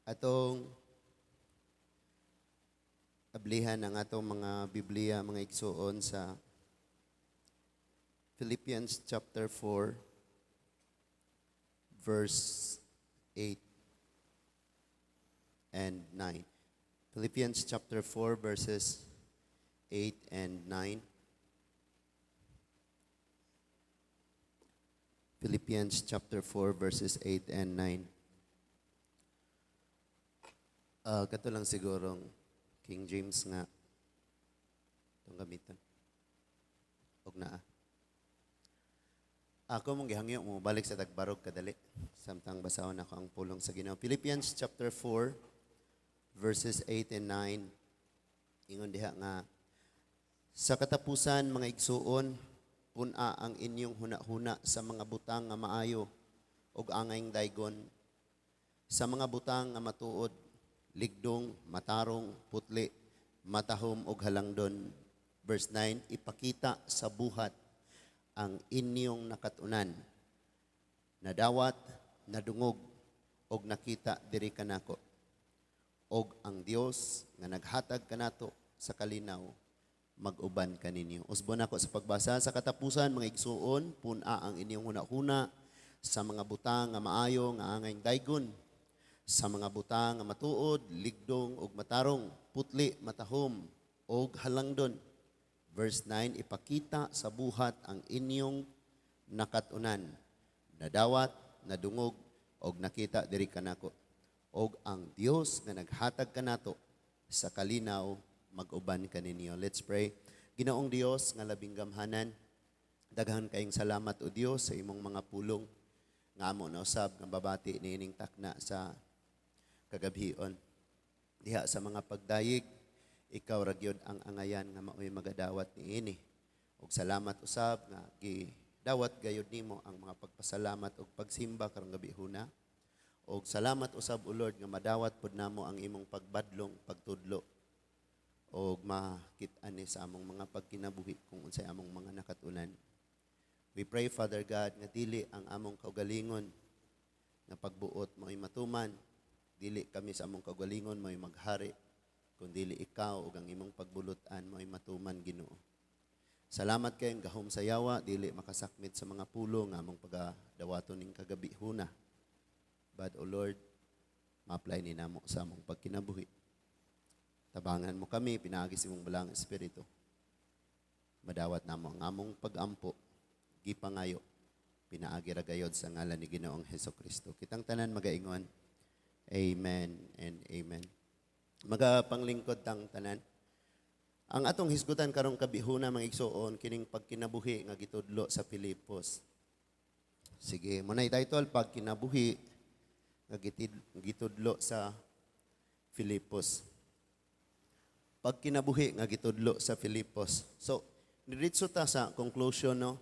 Atong ablihan ang atong mga Biblia, mga igsuon, sa Philippians chapter 4 verse 8 and 9. Philippians chapter 4 verses 8 and 9. Philippians chapter 4 verses 8 and 9. Kato lang sigurong King James nga itong gamiton. Og naa. Ako mong gihangyo mo balik sa tagbarog kadali samtang basahon ako ang pulong sa Ginoo. Philippians chapter 4 verses 8 and 9. Ingon diha nga, "Sa katapusan, mga igsuon, pun-a ang inyong hunahuna sa mga butang nga maayo ug angayng daygon, sa mga butang nga matuod, ligdong, matarong, putli, matahom ug halangdon." Verse 9, "Ipakita sa buhat ang inyong nakatunan, nadawat, nadungog, og nakita diri kanako. Og ang Dios nga naghatag kanato sa kalinaw mag-uban kaninyo." Usbon ako sa pagbasa. "Sa katapusan, mga igsuon, pun-a ang inyong hunahuna sa mga butang nga maayo nga angayng daygon, sa mga butang nga matuod, ligdong ug matarong, putli, matahom ug halangdon." Verse 9, "Ipakita sa buhat ang inyong nakatunan, nadawat, nadungog, og nakita diri kanako. Og ang Dios nga naghatag kanato sa kalinaw mag-uban kaninyo." Let's pray. Ginoong Dios nga labing gamhanan, daghan kayong salamat, o Dios, sa imong mga pulong nga amo na usab nga babati niining takna sa kagabhion. Diha sa mga pagdayeg, ikaw ra gyud ang angayan nga maoy magadawat niini. Ug salamat usab nga gidawat gayud nimo ang mga pagpasalamat ug pagsimba karong gabihuna. Ug salamat usab, O Lord, nga madawat pud namo ang imong pagbadlong, pagtudlo ug makit-an ni sa among mga pagkinabuhi kung unsay among mga nakatunan. We pray, Father God, nga dili ang among kaugalingon nga pagbuot mao'y matuman, dili kami sa among kaugalingon mao'y maghari, kun dili ikaw ug ang imong pagbulutan mao'y matuman, Ginoo. Salamat kay ang gahom sa yawa dili makasakmit sa mga pulo nga among pagadawaton ning kagabi huna. But, O Lord, ma-apply ni namo sa among pagkinabuhi. Tabangan mo kami, pinaagi sa imong Balaang Espiritu. Madawat namo ang among pagampo, gipangayo, pinaagi ra gayod sa ngalan ni Ginoong Heso Kristo. Kitang tanan magaingon, "Amen and amen." Magapanglingkod tang tanan. Ang atong hisgutan karong kabihuna, mga igsuon, kining pagkinabuhi nga gitudlo sa Filipos. Sige, mao na title, "Pagkinabuhi nga gitudlo sa Filipos." Pagkinabuhi nga gitudlo sa Filipos. So, diretso ta sa conclusion, no?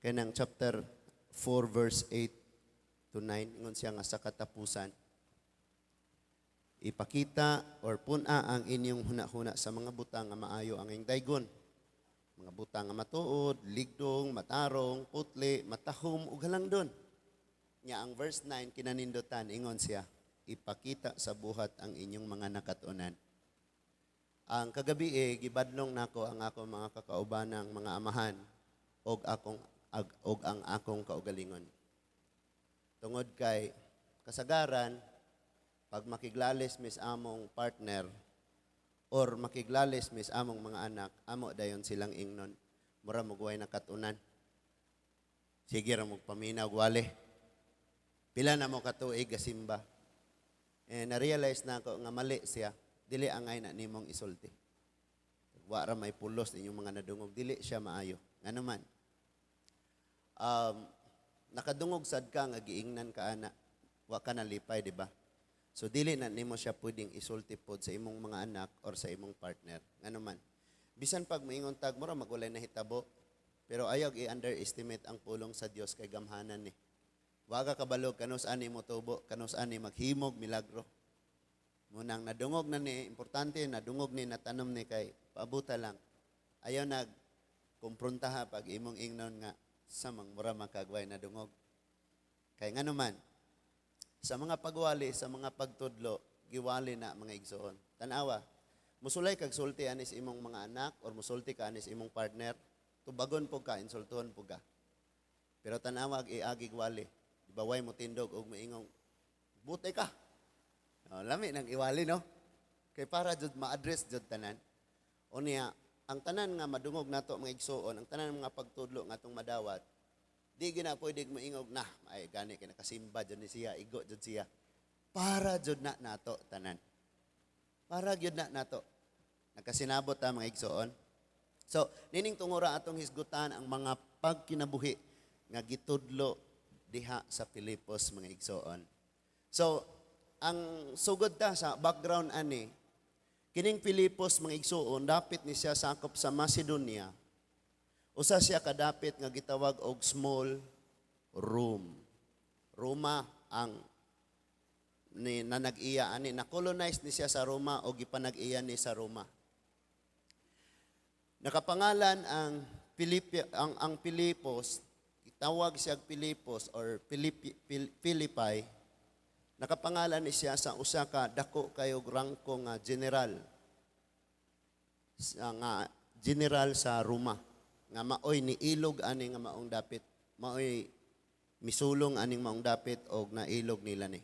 Kay nang chapter 4 verse 8 to 9, ingon siya nga sa katapusan, ipakita or pun-a ang inyong hunahuna sa mga butang nga maayo ang iyong daygon. Mga butang nga matuod, ligdong, matarong, putli, matahom ug halangdon. Nya ang verse 9 kinanindutan, ingon siya, "Ipakita sa buhat ang inyong mga nakatunan." Ang kagabi eh, gibadlong nako ang ako mga kakaubanang mga amahan og ang akong kaugalingon. Tungod kay kasagaran pag makiglalis mis among partner or makiglalis mis among mga anak, amo dayon silang ingnon, "Mura mo way nakatunan. Sige ra mo paminaw wale. Pila na mo katuig gasimba." Eh, na-realize na ako nga mali siya. Dili angay na nimong isulti. Wa ra may pulos ninyong mga nadungog. Dili siya maayo. Ngano man? Nakadungog sad ka nga giingnan ka ana. Wa ka nalipay, di ba? So dili na nimo siya pwedeng isulti pod sa imong mga anak or sa imong partner. Ngano man? Bisan pag moingon tag mura magulay na hitabo, pero ayaw i-underestimate ang pulong sa Dios kay gamhanan ni. Wa ka kabalo kanus ani mo tubo, kanus ani maghimog milagro. Munang nadungog na ni, importante nadungog ni, natanom ni, kay paabuta lang. Ayaw nag kumprontaha pag imong ingnon nga samang mura makagway nadungog. Kay ngano man, Sa mga pagwali, sa mga pagtudlo, giwali na, mga igsoon. Tanawa, musulay kag sulti anis imong mga anak or musulti ka anis imong partner, tubagon po ka, insultuhon po ka. Pero tanawag iagig wali. Di ba way mo tindog og moingong, "Butay ka." Oh, lami nang iwali, no? Kay para jud ma-address jud tanan. O niya, ang tanan nga madungog nato, mga igsuon, ang tanan mga pagtudlo nga atong madawat, di gina pwede moingog na, "Ay gani kay nakasimba jud ni siya, igo jud siya." Para jud na nato tanan. Para gyud na nato. Nagkasinabot ta, mga igsuon. So, nining tungura atong hisgutan ang mga pagkinabuhi nga gitudlo diha sa Filipos, mga igsoon. So, ang sugod ta sa background ani, kining Filipos, mga igsuon, dapit ni siya sakop sa Macedonia. Usa siya kadapit nga gitawag og small Rome. Roma ang ni na nag-iya ani, na-colonize ni siya sa Roma o gipanag-iya ni sa Roma. Nakapangalan ang Pilipi, ang Pilipos, gitawag siya Pilipos or Philippi. Nakapangalan ni siya sa usa ka dako kayo rangko nga general sa nga general sa Roma nga maoy niilog ani nga maong dapit, maoy misulong aning maong dapit og nailog nila ni.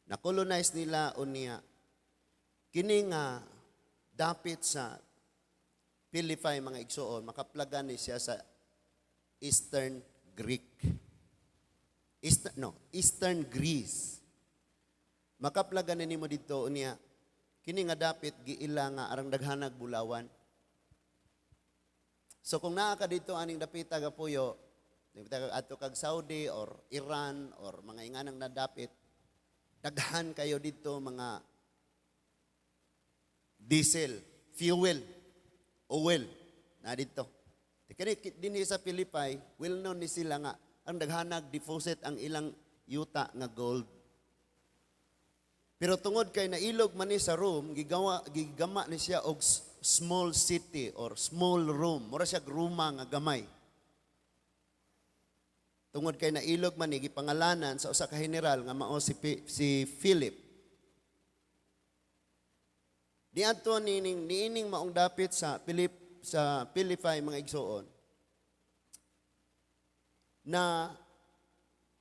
Na-colonize nila unya kini nga dapit sa Philippi, mga igsuon, makaplagan ni siya sa Eastern Greek. Eastern, no, Eastern Greece. Makaplagan ni nimo didto unya kini nga dapit giila nga arang daghanag bulawan. So kung naa ka dito aning dapita gapuyo, dapita kag adto kag Saudi or Iran or mga inganang na dapit, daghan kayo dito mga diesel, fuel, oil na dito. Kani dinhi sa Philippi, well known ni sila nga ang daghanag deposit ang ilang yuta nga gold. Pero tungod kay nailog man ni sa Rome, gigawa gigama ni siya og small city or small Rome. Mura siya Roma nga gamay. Tungod kay nailog man ni, gipangalanan sa usa ka general nga mao si Philip. Niadto nining niining maong dapit sa Philippi, mga igsuon, na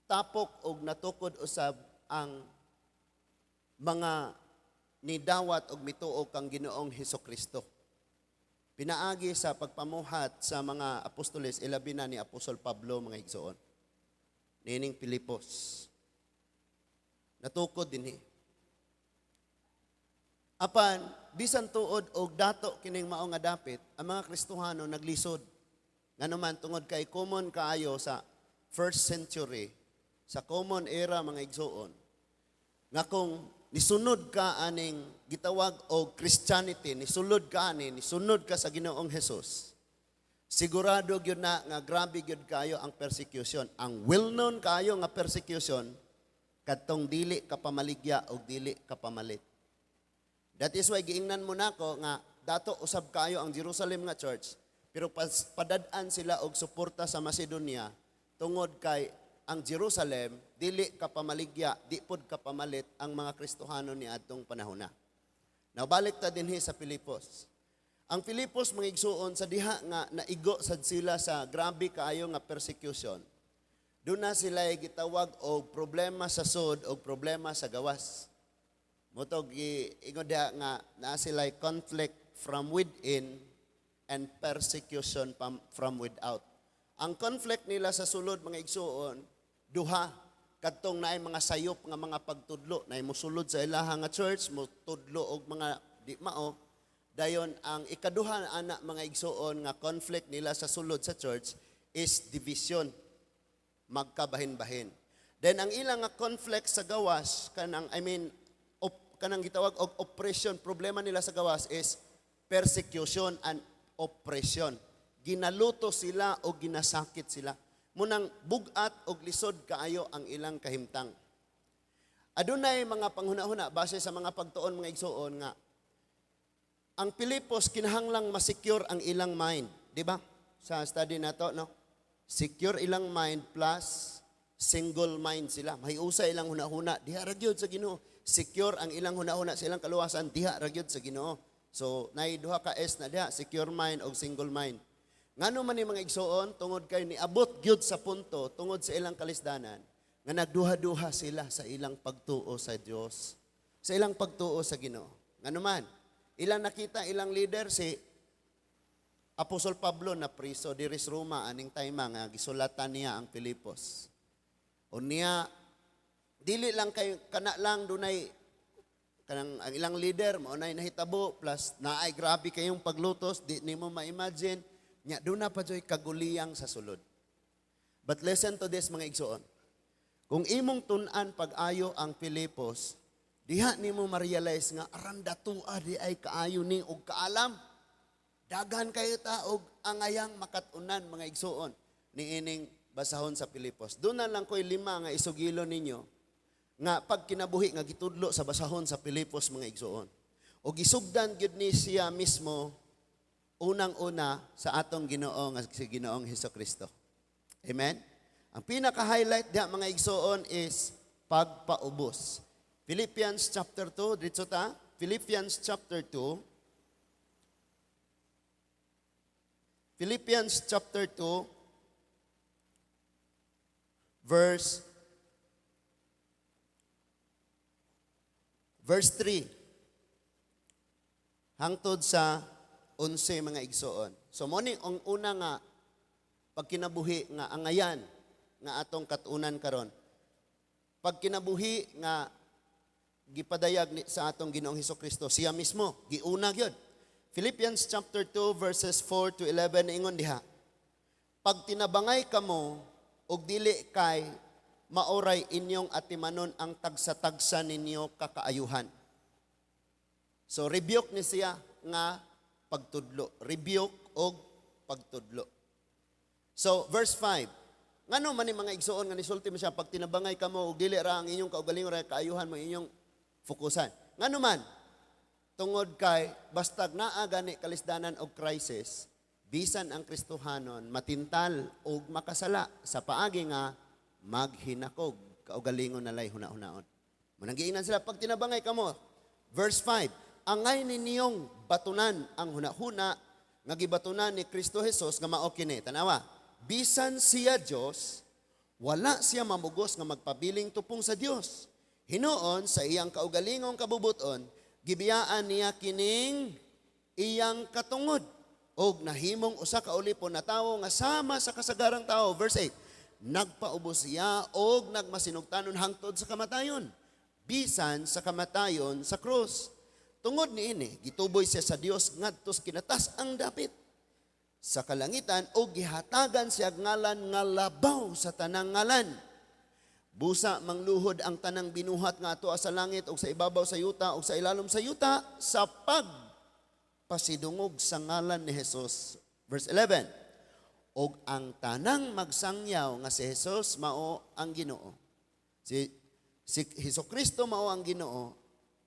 tapok og natukod usab ang mga nidawat og mituo kang Ginoong Hesukristo. Pinaagi sa pagpamuhat sa mga apostoles, ilabi na ni Apostol Pablo, mga igsoon. Nining Pilipos. Natukod dinhi. Apan bisan tuod og dato kining mao nga dapit, ang mga Kristohano naglisod. Ngano man, tungod kay common kaayo sa first century, sa common era, mga igsoon, nga kung nisunod ka aning gitawag og Christianity, nisulod ka ani, nisunod ka sa Ginoong Hesus, sigurado gyud na nga grabe gyud kayo ang persecution. Ang well-known kayo nga persecution kadtong dili ka pamaligya og dili ka pamalit. That is why giingnan mo nako nga dato usab kayo ang Jerusalem nga church, pero padad-an sila og suporta sa Macedonia tungod kay ang Jerusalem dili ka pamaligya, di pod ka pamalit ang mga Kristohano ni adtong panahona. Now balik ta dinhi sa Filipos. Ang Filipos, mga igsuon, sa diha nga naigo sad sila sa grabe kaayo nga persecution. Doon na sila gitawag og problema sa sud og problema sa gawas. Mao to giingon diha nga naa sila conflict from within and persecution from without. Ang conflict nila sa sulod, mga igsuon, duha: kadtong naay mga sayop nga mga pagtudlo, naay mosulod sa ilaha nga church, motudlo og mga di mao. Dayon ang ikaduha ana, mga igsuon, nga conflict nila sa sulod sa church is division, magkabahin-bahin. Then ang ilang nga conflict sa gawas kanang, I mean, kanang gitawag og oppression, problema nila sa gawas is persecution and oppression. Ginaluto sila o ginasakit sila. Munang bugat og lisod kaayo ang ilang kahimtang. Adunay mga panghuna-huna base sa mga pagtuon, mga igsuon, nga ang Pilipos kinahanglang masecure ang ilang mind, di ba? Sa study nato, no? Secure ilang mind plus Single mind sila. Mahiusa ilang hunahuna, diha ra gyud sa Ginoo. Secure ang ilang hunahuna sa ilang kaluwasan, diha ra gyud sa Ginoo. So, nay duha ka S na diha, secure mind o single mind. Ngano man ni, mga igsoon? Tungod kay niabot gyud sa punto tungod sa ilang kalisdanan nga nagduha-duha sila sa ilang pagtuo sa Dios, sa ilang pagtuo sa Ginoo. Ngano man, ilang nakita ilang leader, si Apostol Pablo, na priso diri sa Roma aning time nga gisulatan niya ang Filipos. Unya dili lang kay kana lang, dunay kanang ang ilang leader mao nay nahitabo, plus naay grabe kayong paglutos, di nimo ma-imagine nya duna pa joy kaguliyang sa sulod. But listen to this, mga igsoon. Kung imong tun-an pag-ayo ang Filipos, diha nimo ma-realize nga aran datua di ay kaayo ni og kaalam. Daghan kayo ta og angayang makat-unan, mga igsoon, niining basahon sa Filipos. Doon na lang ko'y lima nga isugilo ninyo nga pagkinabuhi nga gitudlo sa basahon sa Filipos, mga igsoon. O gisugdan gyud ni siya mismo unang-una sa atong Ginoo nga si Ginoong Hesus Kristo. Amen? Ang pinaka-highlight diha, mga igsoon, is pagpaubos. Philippians chapter 2, dito ta. Philippians chapter 2. Philippians chapter 2 verse 3 hangtod sa 11, mga igsoon. So mo ni ang una nga pagkinabuhi nga angayan nga atong katunan karon. Pagkinabuhi nga gipadayag ni sa atong Ginoong Hesus Kristo, siya mismo giuna gyud. Philippians chapter 2 verses 4 to 11, ingon diha: "Pagtinabangay kamo og dili kay maoray inyong atimanon ang tagsa-tagsa ninyo kakaayuhan." So rebuke ni siya nga pagtudlo, rebuke og pagtudlo. So verse 5. Ngano man ni, mga igsoon, nga nisulti mo siya, "Pagtinabangay kamo og dili ra ang inyong kaugalingon ra kaayuhan mo inyong fokusan"? Ngano man? Tungod kay bastag naa gani kalisdanan og crisis, bisan ang Kristohanon matintal og makasala sa paagi nga maghinakog kaugalingon nalay huna-hunaon. Munang giingnan sila, "Pagtinabangay kamo." Verse 5, "Angay ninyong batunan ang hunahuna nga gibatunan ni Kristo Jesus nga mao kini." Tanawa, "Bisan siya Dios, wala siya mamugos nga magpabiling tupong sa Dios. Hinuon sa iyang kaugalingong kabubuton, gibiyaan niya kining iyang katungod og nahimong usa ka ulipon na tawo nga sama sa kasagarang tao." Verse 8, "Nagpaubos siya og nagmasinugtanon hangtod sa kamatayon, bisan sa kamatayon sa krus. Tungod niini, gituboy siya sa Dios ngadto sa kinatas-ang dapit sa kalangitan og gihatagan siya ngalan nga labaw sa tanang ngalan. Busa mangluhod ang tanang binuhat nga ato sa langit ug sa ibabaw sa yuta ug sa ilalom sa yuta sa pagpasidungog sa ngalan ni Jesus." Verse 11. "Og ang tanang magsangyaw nga si Jesus mao ang Ginoo. Si Hesus Kristo mao ang Ginoo,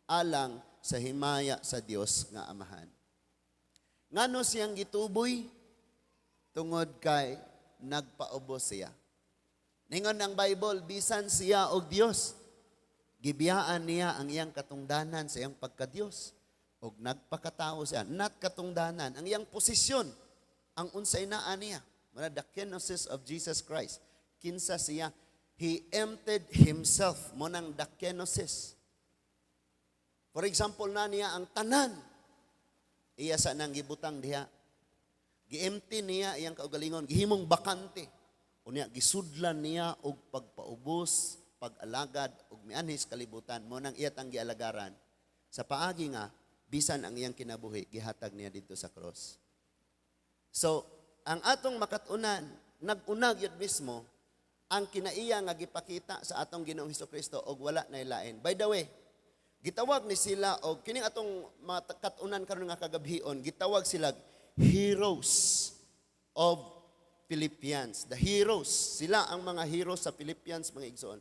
alang sa himaya sa Dios nga Amahan." Ngano siyang gituboy? Tungod kay nagpaubos siya. Ningon ang Bible, bisan siya og Dios, gibiyaan niya ang iyang katungdanan sa iyang pagka-Dios. Og nagpakatao siya, not katungdanan, ang iyang posisyon, ang unsay naa niya. Muna the kenosis of Jesus Christ. Kinsa siya, He emptied Himself. Mo nang the kenosis. For example, na niya ang tanan. Iya sa nang gibutang diha. Gi-empty niya iyang kaugalingon, gihimong bakante. Unya gisudlan niya og pagpaubos, pag-alagad ug mianhis kalibutan mo nang iya tang gialagaran. Sa paagi nga bisan ang iyang kinabuhi gihatag niya dito sa cross. So, ang atong makat-unan, nag-unag yun mismo ang kinaiya nga gipakita sa atong Ginoong Kristo og wala na lain. By the way, gitawag ni sila og kining atong mga kat-unan karon nga kagabhion, gitawag sila heroes of Philippians. The heroes. Sila ang mga heroes sa Philippians, mga igsoon.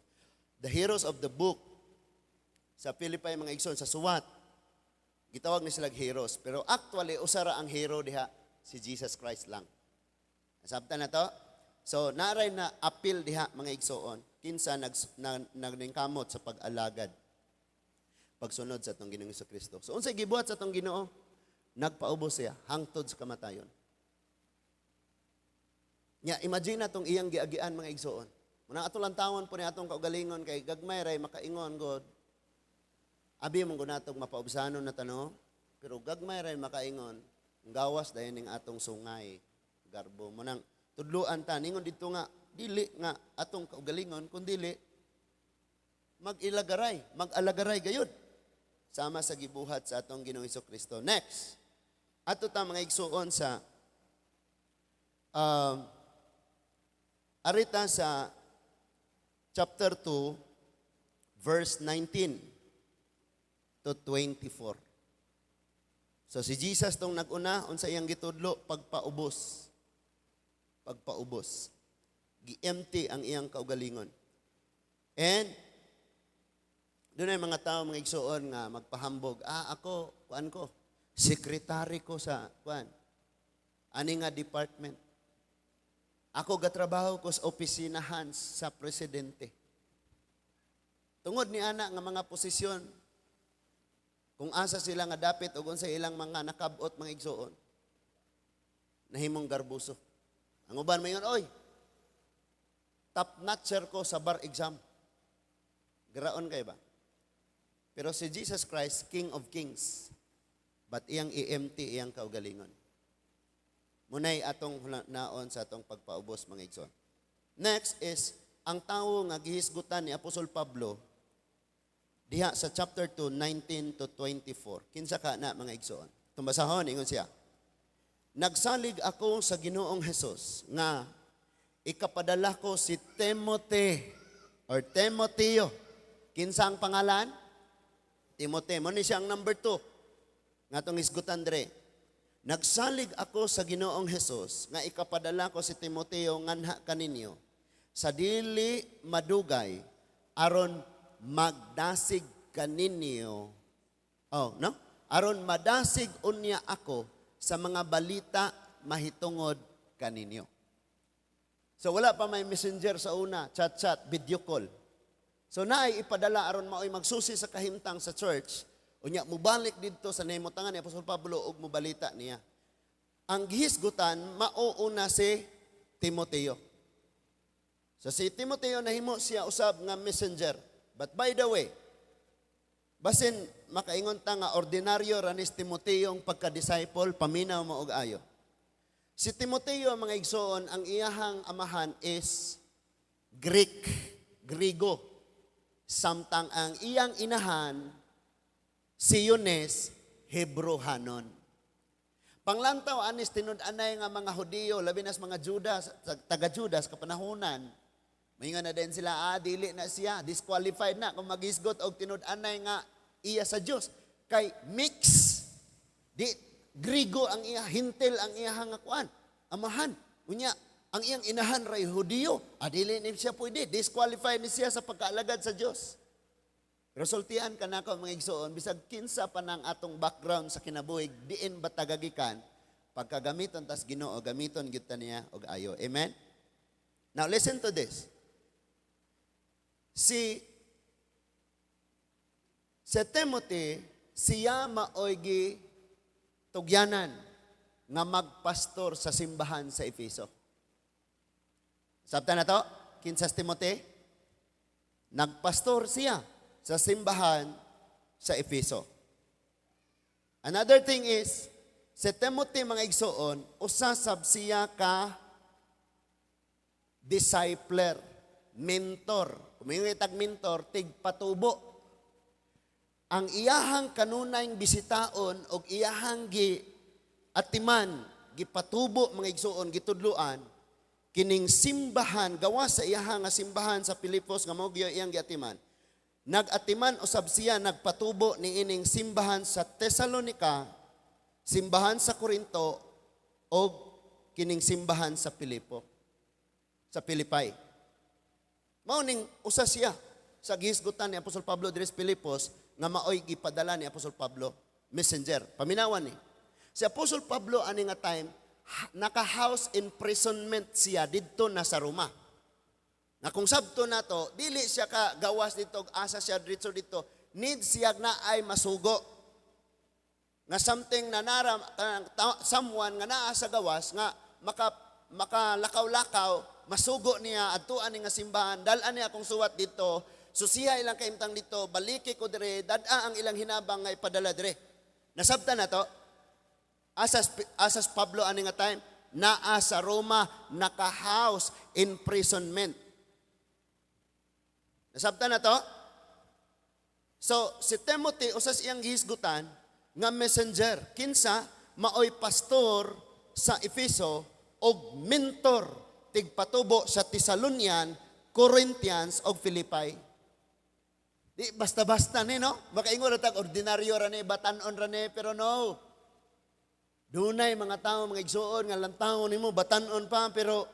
The heroes of the book sa Philippi, mga igsoon, sa suwat. Gitawag ni sila heroes. Pero actually, usara ang hero diha, si Jesus Christ lang. Nasabtan na to? So naray na apil diha, mga igsoon, kinsa nagningkamot sa pag-alagad, pagsunod sa atong Ginoong Kristo. So unsay gibuhat sa atong Ginoo? Nagpaubos siya hangtod sa kamatayon. Nya imagine na tong iyang giagian, mga igsoon. Muna ato lang tawon po ni atong kaugalingon kay gagmay ray makaingon god. Abi mong gunatog mapaubsanon na tano, pero gagmay ray makaingon, gawas dayon ning atong sungay, garbo. Munang tudluan ta ningon didto nga dili nga atong kaugalingon kun dili mag-ilagaray, mag-alagaray gayud. Sama sa gibuhat sa atong Ginoong Kristo. Next. Ato ta, mga igsuon, sa arita sa chapter 2 verse 19 to 24. So si Jesus tong nag-una, unsa iyang gitudlo? Pagpaubos. Pagpaubos. Gi-empty ang iyang kaugalingon. And doon ay mga tao, mga igsuon, nga magpahambog, "Ah, ako, kuan ko, sekretary ko sa kuan, ani nga department. Ako gatrabaho ko sa opisinahan sa presidente." Tungod ni ana nga mga posisyon, kung asa sila nga dapit o kung sa ilang mga nakabot, mga igsuon, nahimong garbuso. Ang uban mayon, "Oy, top notcher ko sa bar exam." Garaon kay ba? Pero si Jesus Christ, King of Kings, but iyang i-empty iyang kaugalingon. Munay atong naon sa atong pagpaubos, mga igsoon. Next is ang tawo nga gihisgutan ni Apostol Pablo diha sa chapter 2, 19 to 24. Kinsa ka na, mga igsoon? Tumbasahon, ingon siya. "Nagsalig ako sa Ginoong Hesus nga ikapadala ko si Timothy or Timoteo." Kinsa ang pangalan? Timothy. Mo ni siya ang number 2 nga atong hisgutan dre. "Nagsalig ako sa Ginoong Hesus nga ikapadala ko si Timoteo nganha kaninyo sa dili madugay aron magdasig kaninyo." Oh, no? "Aron madasig unya ako sa mga balita mahitungod kaninyo." So wala pa may Messenger sa una, chat-chat, video call. So naay ipadala aron maoy magsusi sa kahimtang sa church. Unya mubalik didto sa nahimutangan ni Apostol Pablo ug mubalita niya. Ang gihisgutan mao una si Timoteo. So si Timoteo, nahimo siya usab nga messenger. But by the way, basin makaingon ta nga ordinaryo ra ni si Timoteo ang pagka-disciple, paminaw mo og ayo. Si Timoteo, mga igsoon, ang iyahang amahan is Greek, Grigo. Samtang ang iyang inahan si Eunice, Hebrohanon. Panglantaw anis tinud-anay nga mga Hudiyo, labi nas mga Judas, taga Judas kapanahunan. Maingon na din sila, "Ah, dili na siya, disqualified na kung magisgot og tinud-anay nga iya sa Dios." Kay mix, di Grigo ang iya, Hentil ang iya nga kuan, amahan. Unya, ang iyang inahan ray Hudiyo. Ah, dili ni siya pwede, disqualified ni siya sa pagkaalagad sa Dios. Pero sultian ka nako, mga igsoon, bisag kinsa pa nang atong background sa kinabuhi, diin ba tagagikan, pagkagamiton tas Ginoo, gamiton gyud ta niya og ayo. Amen? Now listen to this. Si Timothy, siya maoy gi tugyanan nga magpastor sa simbahan sa Efeso. Sabta na to? Kinsa si Timothy? Nagpastor siya sa simbahan sa Efeso. Another thing is, si Timothy, mga igsoon, usa sab siya ka discipler, mentor. Kung may tag mentor, tigpatubo. Ang iyahang kanunayng bisitaon og iyahang gi atiman, gipatubo, mga igsoon, gitudluan, kining simbahan, gawa sa iyahang nga simbahan sa Pilipos nga mao gyud iyang giatiman. Nag-atiman usab siya, nagpatubo ni ining simbahan sa Tesalonica, simbahan sa Corinto, o kining simbahan sa Pilipo, sa Philippi. Mao ning usa siya sa gihisgutan ni Apostol Pablo diri sa Filipos nga maoy gipadala ni Apostol Pablo, messenger. Paminawan ni. Si Apostol Pablo ani nga time Naka-house imprisonment siya didto na sa Roma. Nga kung sabto na to, dili siya ka gawas dito, asa siya dito dito, need siya na ay masugo. Nga something na nara, someone nga naa sa gawas nga makalakaw-lakaw, masugo niya adtuan ni nga simbahan, dal-an niya akong suwat dito, susiha ilang kaimtang dito, baliki ko dire, dad-a ang ilang hinabang nga ipadala dire. Nasabta na to? Asas Pablo ani nga time? Naa sa Roma, naka-house imprisonment. Nasabta na to? So, si Timothy, usas iyang gihisgutan, nga messenger, kinsa, maoy pastor sa Efeso, og mentor, tigpatubo sa Thessalonian, Corinthians, og Philippi. Di basta-basta ni, no? Makaingon ra tag ordinaryo ra ni, batanon ra ni, pero no. Dunay mga tao, mga igsuon, nga lantaw nimo batanon pa, pero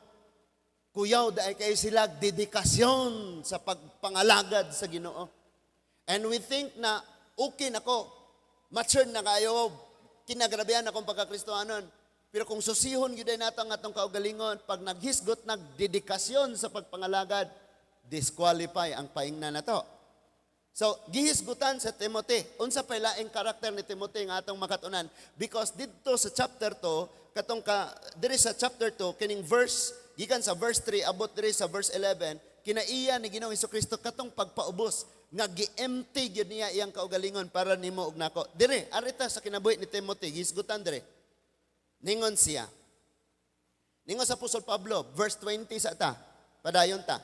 kuyaw daay kay sila dedikasyon sa pagpangalagad sa Ginoo. And we think na okay na ko, mature na kayo, kinagrabehan akong pagkakristohanon. Pero kung susihon gyud nato ang atong kaugalingon, pag naghisgot nagdedikasyon sa pagpangalagad, disqualify ang paingna nato. So, gihisgutan sa Timothy. Unsa pay laing karakter ni Timothy nga atong makatunan? Because didto sa chapter 2, katong ka diri sa chapter 2 kining verse gikan sa verse 3 abot diri sa verse 11, kinaiya ni Ginoong Kristo katong pagpaubos nga gi-empty gyud niya iyang kaugalingon para nimo ug nako. Dire arita sa kinabuhi ni Timothy, gihisgutan dire. Ningon siya. Ningon sa Apostol Pablo, verse 20 sa ta. Padayon ta.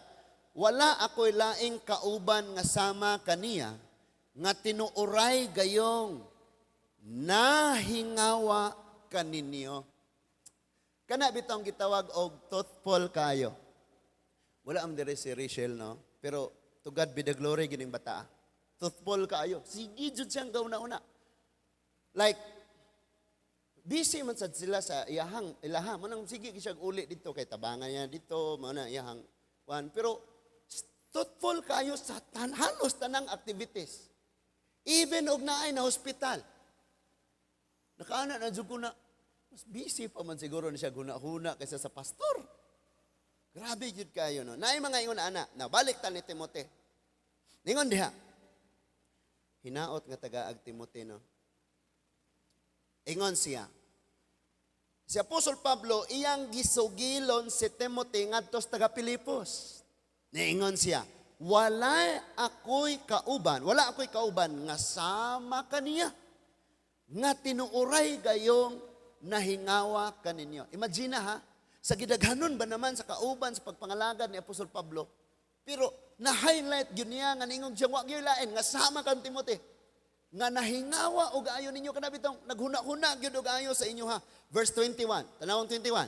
"Wala ako'y laing kauban nga sama kaniya nga tinuoray gayong nahingawa kaninyo." Kana bitong gitawag og thoughtful kayo. Wala am dire si Rachel, no? Pero to God be the glory gining bata. Thoughtful kayo. Sige jud siyang gauna-una. Like busy man sad sila sa iyahang ilaha mo nang sige siya uli dito kay tabangan niya dito mo na iyahang one, pero thoughtful kayo sa halos tanang activities, even og naay na hospital. Nakaana na jud ko na mas busy pa man siguro ni siya guna-huna kaysa sa pastor. Grabe jud kayo, no? Naay mga ingon ana na balik ta ni Timothy. Ningon diha, hinaot nga tagaag Timothy, no? Ingon siya. Si Apostol Pablo, iyang gisugilon si Timothy ngadto sa taga Pilipos. Niingon siya, "Wala ako'y kauban, wala ako'y kauban nga sama kaniya, nga tinuoray gayong nahingawa kaninyo." Imagine ha, sa gidaghanon ba naman sa kauban sa pagpangalagad ni Apostol Pablo, pero na-highlight yun niya nga ningon siya, "Wa gyud lain nga sama kang Timothy nga nahingawa og ayo ninyo," kana bitong naghuna-huna gyud og ayo sa inyo ha. Verse 21, tanawong 21.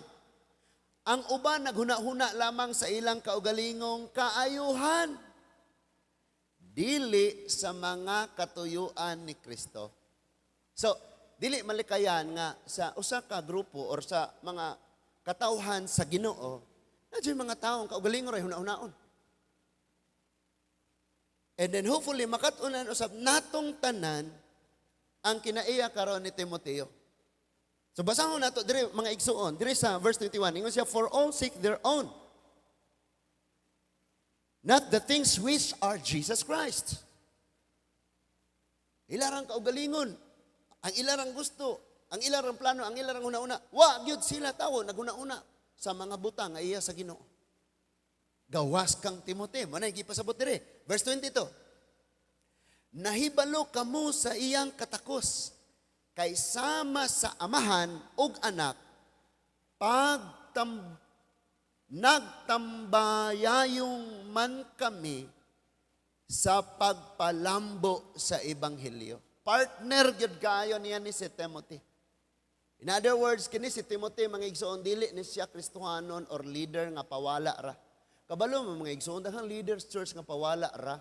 "Ang uban naghuna-huna lamang sa ilang kaugalingong kaayuhan, dili sa mga katuyuan ni Kristo." So, dili malikayan nga sa usa ka grupo or sa mga katawhan sa Ginoo, na mga taong kaugalingon ray huna-hunaon. And then hopefully makatunan usab natong tanan ang kinaiya karon ni Timoteo. So basahon nato dire, mga igsuon, dire sa verse 21, ingon siya, "For all seek their own, not the things which are Jesus Christ." Ilarang kaugalingon, ang ilarang gusto, ang ilarang plano, ang ilarang una-una. Wa gyud sila tawo naguna-una sa mga butang nga iya sa Ginoo. Gawas kang Timoteo, mao na gipasabot dire. Verse 22. "Nahibalo kamo sa iyang katakos, kay sama sa amahan ug anak, pagtam nagtambayayong man kami sa pagpalambo sa ebanghelyo." Partner gyud kayo niya ni si Timothy. In other words, kini si Timothy, mga igsoon, dili ni siya Kristohanon or leader nga pawala ra. Kabalo mo, mga igsoon, daghang leaders church nga pawala ra.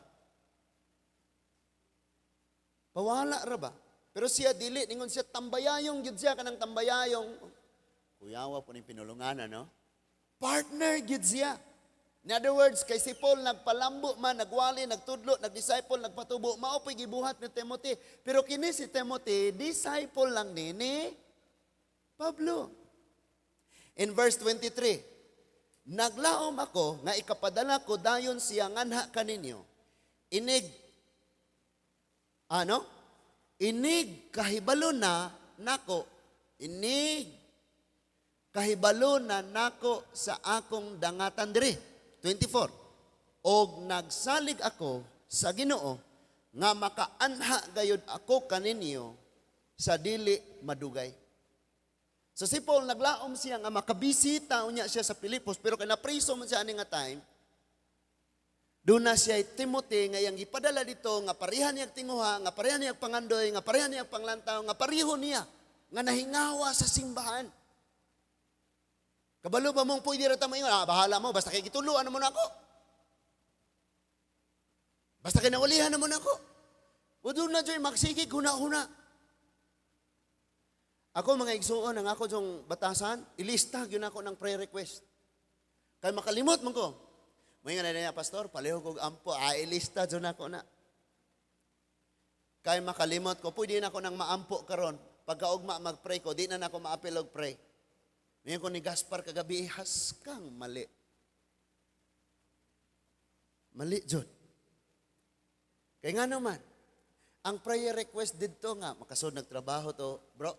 Pawala ra ba? Pero siya dili, ningon siya tambayayong gyud siya, kanang tambayayong. Kuyawa po ning pinulunganan, no? Partner gyud siya. In other words, kay si Paul nagpalambo man, nagwali, nagtudlo, nagdisciple, nagpatubo, mao po'y gibuhat ni Timothy. Pero kini si Timothy, disciple lang ni Pablo. In verse 23, "Naglaom ako nga ikapadala ko dayon siya nganha kaninyo. Inig ano? Inig kahibalo na nako, inig kahibalo na nako sa akong dangatan diri." 24. "Og nagsalig ako sa Ginoo nga makaanha gayud ako kaninyo sa dili madugay." So si Paul, naglaom siya nga makabisita unya siya sa Pilipos, pero kay napriso man siya ani nga time. Doon na siya Timothy nga iyang gipadala dito nga pareha niya tinguha, nga pareha niya pangandoy, nga pareha niya panglantaw, nga pareho niya nga nahingawa sa simbahan. Kabalo ba mong pwede ra ta moingon, "Ah, bahala mo, basta kay gituluan mo na ako. Basta kay nawalihan na mo na ako"? O doon na joy magsige huna-huna. Ako, mga igsuon, ang ako jong batasan, ilista gyud ako ng prayer request. Kay makalimot man ko. May nga na niya, "Pastor, palihog og ampo," ah, ilista jud ako na. Kay makalimot ko, pwede na ako nang maampo karon. Pagkaugma mag-pray ko, di na nako maapil og pray. Ngayon ko ni Gaspar kagabi, haskang mali. Mali, jud. Kay nga naman, ang prayer request didto nga, makasud nagtrabaho to, bro.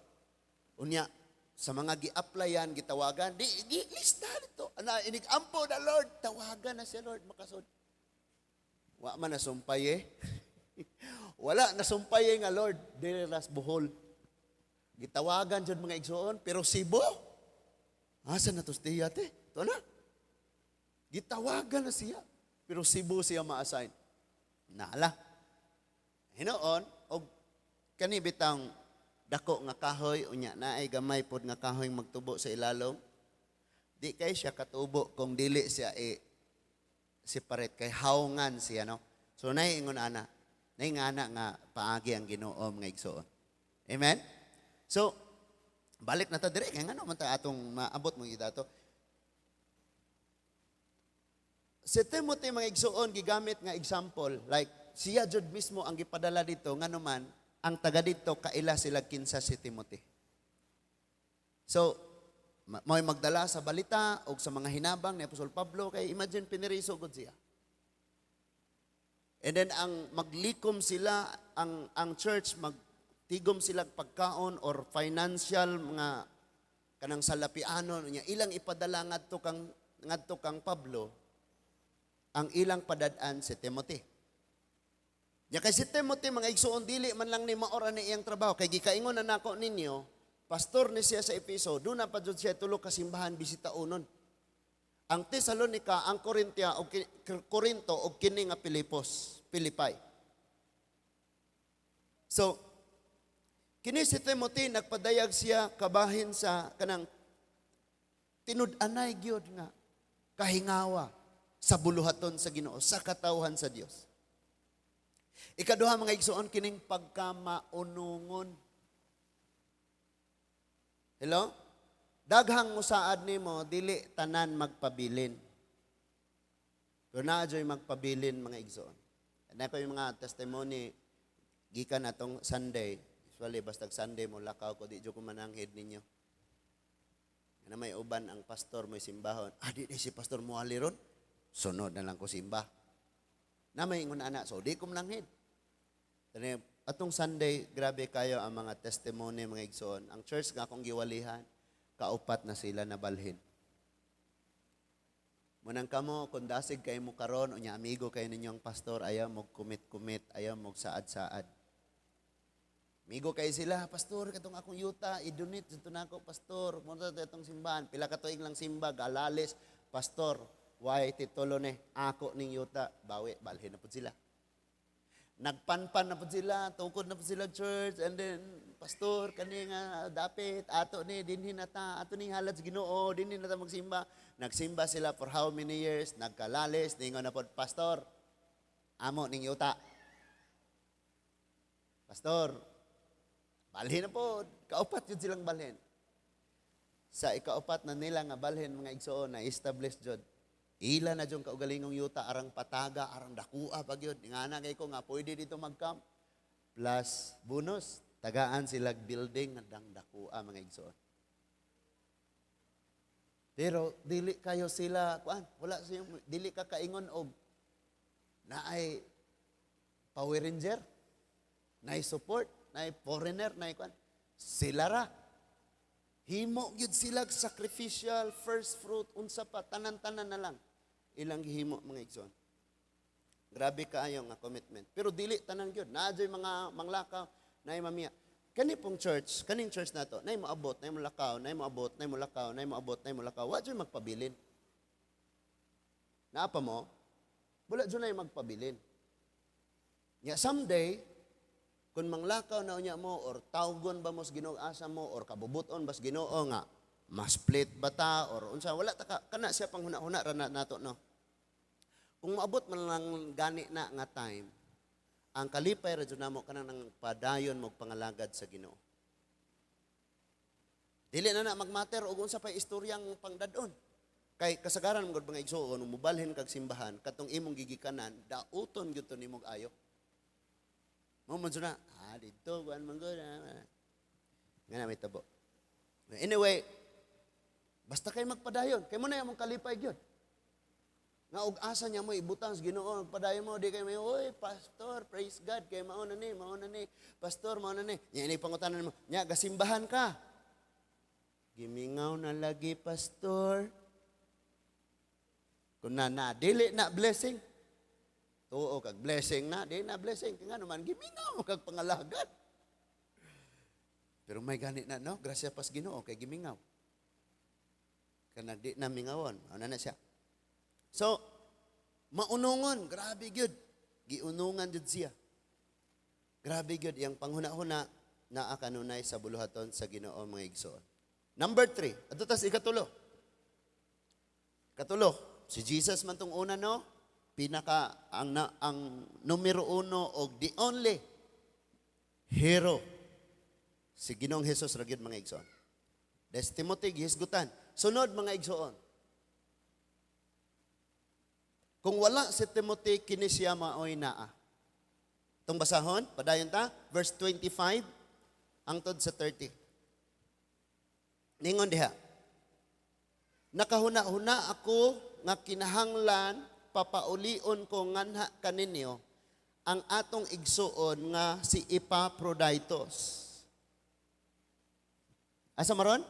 Unya, sa mga gi-applyan, gitawagan, di, gi, lista dito. Ana, inig ampo na, "Lord, tawagan na siya, Lord, makasud." Wa man nasumpay eh. Wala nasumpay eh nga, "Lord, dili ras Bohol." Gitawagan jud, mga igsuon, pero Cebu. Asa na to siya te? Ito na. Gitawagan na siya. Pero Cebu siya ma-assign. Naala. Hinuon, og kani bitang dako nga kahoy, unya naay gamay pod nga kahoy magtubo sa ilalom. Di kay siya katubo kung dili siya i separate kay hawngan siya, no. So nay ingon ana, nay nga ana nga paagi ang Ginoo, mga igsoon. Amen. So balik na ta dire kay ngano man ta atong maabot mo dato. Si Timothy, mga igsoon, gigamit nga example, like siya jud mismo ang gipadala dito, ngano man ang taga dito kaila sila kinsa si Timothy. So mao'y magdala sa balita o sa mga hinabang ni Apostol Pablo kay imagine piniriso gud siya. And then ang maglikom sila, ang church magtigom sila pagkaon or financial, mga kanang salapianon niya ilang ipadala ngadto kang Pablo, ang ilang padad-an si Timothy. Nya kay si Timothy, mga igsuon, dili man lang ni maora ni iyang trabaho kay gikaingon na nako ninyo, pastor ni siya sa Efeso, doon na pa jud siya tulo ka simbahan bisita unon. Ang Tesalonica, ang Corinthia og Corinto og kini nga Pilipos, Philippi. So kini si Timothy, nagpadayag siya kabahin sa kanang tinud-anay gyud nga kahingawa sa buluhaton sa Ginoo, sa katawhan sa Dios. Ikaduha, mga igsoon, kining pagkamaunungon. Hello? Daghang musaad nimo, dili tanan magpabilin. Pero naa joy magpabilin, mga igsoon. Na ko yung mga testimony gikan atong Sunday. Usually basta Sunday mo lakaw ko, di jud ko mananghid ninyo. Na may uban ang pastor mo simbahon. "Ah, di si pastor mo ron. Sunod na lang ko simba." Na may ingon ana, so di ko mananghid. Tani atong Sunday, grabe kayo ang mga testimony, mga igsoon. Ang church nga akong giwalihan, kaupat na sila nabalhin. Munang kamo, kung dasig kayo mo karon, unya amigo kayo ninyo ang pastor, ayaw mo commit-commit, ayaw mo saad-saad. Amigo kayo sila, "Pastor, katong akong yuta, i-donate dito na ako, pastor. Muna itong simbahan. Pila ka tuig lang simba, galales, pastor, why titulo ni, ako ning yuta," bawi, balhin na po sila. Nagpanpan na po sila, tukod na po sila church, and then, "Pastor, kani nga dapit, ato ni, dinhin na ta, ato ni halad sa Ginoo, dinhin na ta magsimba." Nagsimba sila for how many years, nagkalalis, ningon na po, "Pastor, amo ning yuta. Pastor," balhin na po, kaupat yun silang balhin. Sa ikaupat na nila nga balhin, mga igsoon, na establish jud. Ila na jud kaugalingong yuta, arang pataga, arang dakua pag yun. Nga na kay ko nga pwede dito mag-camp. Plus bonus, tagaan sila building nga dang dakua, mga igsoon. Pero dili kayo sila kuan, wala siya, dili ka kaingon og naay Power Ranger, naay support, naay foreigner, naay kuan. Sila ra. Himo gyud sila sacrificial, first fruit, unsa pa, tanan-tanan na lang ilang gihimo, mga igsoon. Grabe kaayo nga commitment. Pero dili tanan gyud. Naa jud mga manglakaw, naay mamiya. Kani pong church, kaning church nato, naay moabot, naay molakaw, naay moabot, naay molakaw, naay moabot, naay molakaw. Wa jud magpabilin. Naa pa mo? Wala jud nay magpabilin. Nya someday, kung manglakaw na unya mo or tawgon ba mo sa Ginoo asa mo or kabubuton ba sa Ginoo nga ma-split ba ta or unsa, wala ta ka, kana siya panghuna-huna ra na nato, no? Kung maabot man lang gani na nga time, ang kalipay ra jud namo kanang nang padayon mo pangalagad sa Ginoo. Dili na na magmatter og unsa pa istoryang pangdadon. Kay kasagaran mo gud, mga igsoon, mubalhin kag simbahan katong imong gigikanan, dauton gyud to nimog ayo. Mo man na, didto kuan man gud. Nga na may tabo. Anyway, basta kay magpadayon, kay mo na among kalipay gyud. Nga og asa niya mo ibutang sa Ginoo, magpadayon mo, di kay may, "Oy, pastor, praise God, kay mao na ni, mao na ni, pastor, mao na ni." Nya ini pangutanan mo, nya gasimbahan ka. "Gimingaw na lagi, pastor." Kung na na, dili na blessing. Tuo kag blessing na, di na blessing. Kaya nga naman, gimingaw mo kag pangalagad. Pero may gani na, no? Grasya pas Ginoo kay gimingaw. Kanang di na mingawon. Ano na siya. So, maunungon, grabe gyud. Giunungan jud siya. Grabe gyud iyang panghuna-huna naa kanunay sa buluhaton sa Ginoo, mga igsoon. Number 3, adto tas ikatulo. Katulo, si Jesus man tong una, no? Pinaka ang na, ang numero uno og the only hero. Si Ginoong Jesus ra gyud, mga igsoon. Des Timothy gihisgutan. Sunod, mga igsoon. Kung wala si Timothy, kini siya maoy naa. Itong basahon, padayon ta, verse 25, hangtod sa 30. Ningon diha, "Nakahuna-huna ako nga kinahanglan papaulion ko nganha kaninyo ang atong igsuon nga si Epaphroditus." Asa maron?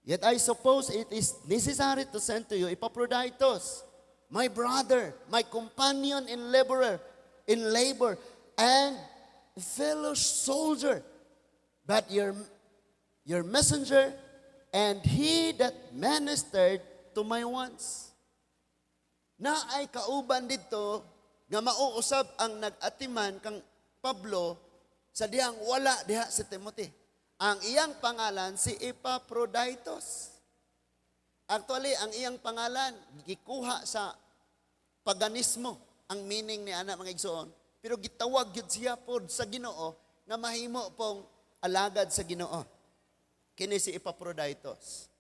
"Yet I suppose it is necessary to send to you Epaphroditus, my brother, my companion in labor, and fellow soldier, but your messenger, and he that ministered to my wants." Naay kauban dito nga mauusab ang nag-atiman kang Pablo sa dihang wala diha si Timothy. Ang iyang pangalan si Epaphroditus. Actually, ang iyang pangalan gikuha sa paganismo ang meaning ni ana, mga igsoon. Pero gitawag gyud siya pod sa Ginoo nga mahimo pong alagad sa Ginoo. Kini si Epaphroditus.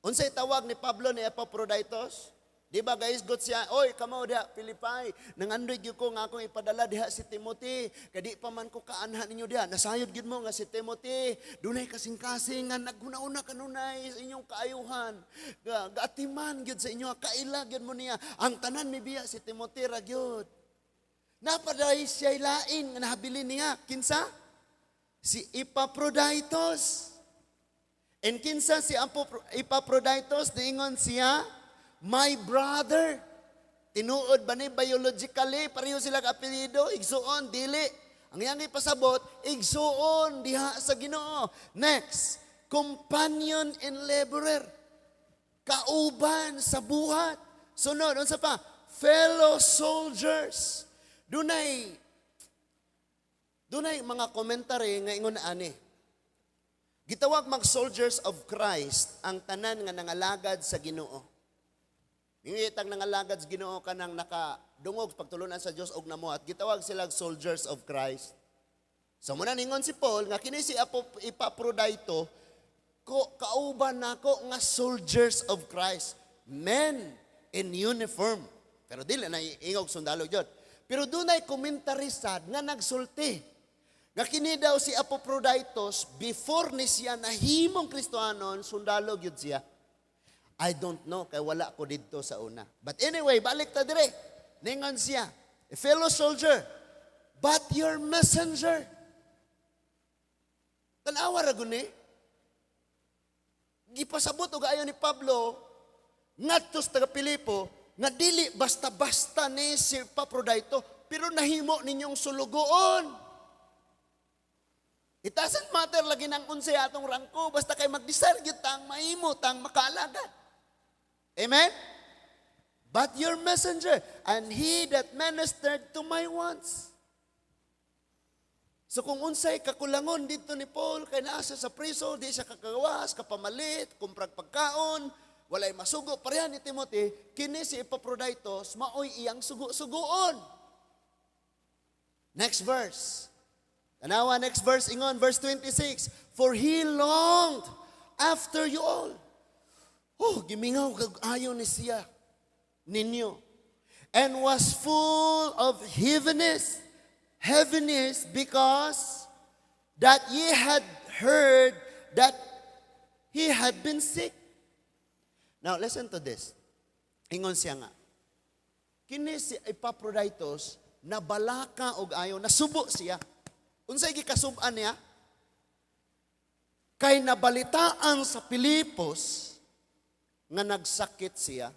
Unsay tawag ni Pablo ni Epaphroditus? Di ba guys, got siya, "Oy, kamo diha, Philippi, nangandoy gyud ko nga akong ipadala diha si Timothy, kay di pa man ko kaanha ninyo diha. Nasayod gyud mo nga si Timothy, dunay kasing-kasing nga naghuna-una kanunay sa inyong kaayuhan. Gaatiman gyud sa inyo, kaila gyud mo niya. Ang tanan mibiya si Timothy ra gyud." Napaday siya lain nga nahabilin niya. Kinsa? Si Epaphroditus. And kinsa si Epaphroditus? Niingon siya, "My brother." Tinuod ba ni biologically pareho sila ka apelyido, igsuon, dili? Ang iyang ipasabot, igsuon diha sa Ginoo. Next, companion and laborer. Kauban sa buhat. Sunod, unsa pa? Fellow soldiers. Dunay mga commentary nga ingon ani. Gitawag mag soldiers of Christ ang tanan nga nangalagad sa Ginoo. Ingitag nangalagad sa Ginoo kanang nakadungog pagtulunan sa Dios og namuhat, gitawag sila soldiers of Christ. So muna ningon si Paul nga kini si Epaphrodito ko kauban nako nga soldiers of Christ, men in uniform. Pero dili na ingog sundalo jud. Pero dunay commentary sad nga nagsulti nga kini daw si Epaphroditus, before ni siya nahimong Kristohanon, sundalo gyud siya. I don't know kay wala ko didto sa una. But anyway, balik ta dire. Ningon siya, a fellow soldier, but your messenger. Tanawa ra guni. Gipasabot og ayo ni Pablo ngadto sa taga Pilipo nga dili basta-basta ni si Epaphrodito, pero nahimo ninyong sulugoon. It doesn't matter lagi nang unsay atong rangko, basta kay mag-desire gyud tang mahimo tang makaalagad. Amen? But your messenger, and he that ministered to my wants. So kung unsay kakulangon dito ni Paul, kay naa siya sa priso, di siya kakagawas, kapamalit, kumprag pagkaon, walay masugo, pareha ni Timothy, kini si Epaphroditus, maoy iyang sugo-sugoon. Next verse. Tanawa, next verse, ingon, verse 26. For he longed after you all. Oh, gimingaw kag ayo ni siya ninyo. And was full of heaviness because that ye had heard that he had been sick. Now, listen to this. Ingon siya nga, kini si Epaphroditus, nabalaka og ayo, nasubo siya. Unsay gikasub-an niya? Kay nabalitaan sa Pilipos nga nagsakit siya.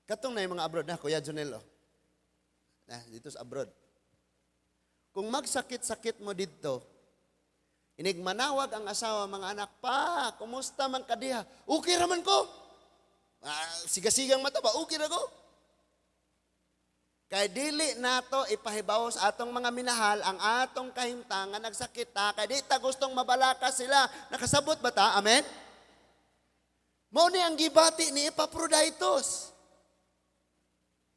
Katong na yung mga abroad na, Kuya Junelo. Na, dito sa abroad. Kung magsakit-sakit mo dito, inig manawag ang asawa, mga anak, "Pa, kumusta man ka diha?" "Okay raman ko. Ah, siga-sigang mata ba? Okay ra ko." Kay dili nato ipahibaw sa atong mga minahal ang atong kahimtang nga nagsakit ta, kay di ta gustong mabalaka sila. Nakasabot ba ta? Amen? Mao ni ang gibati ni Epaphroditus.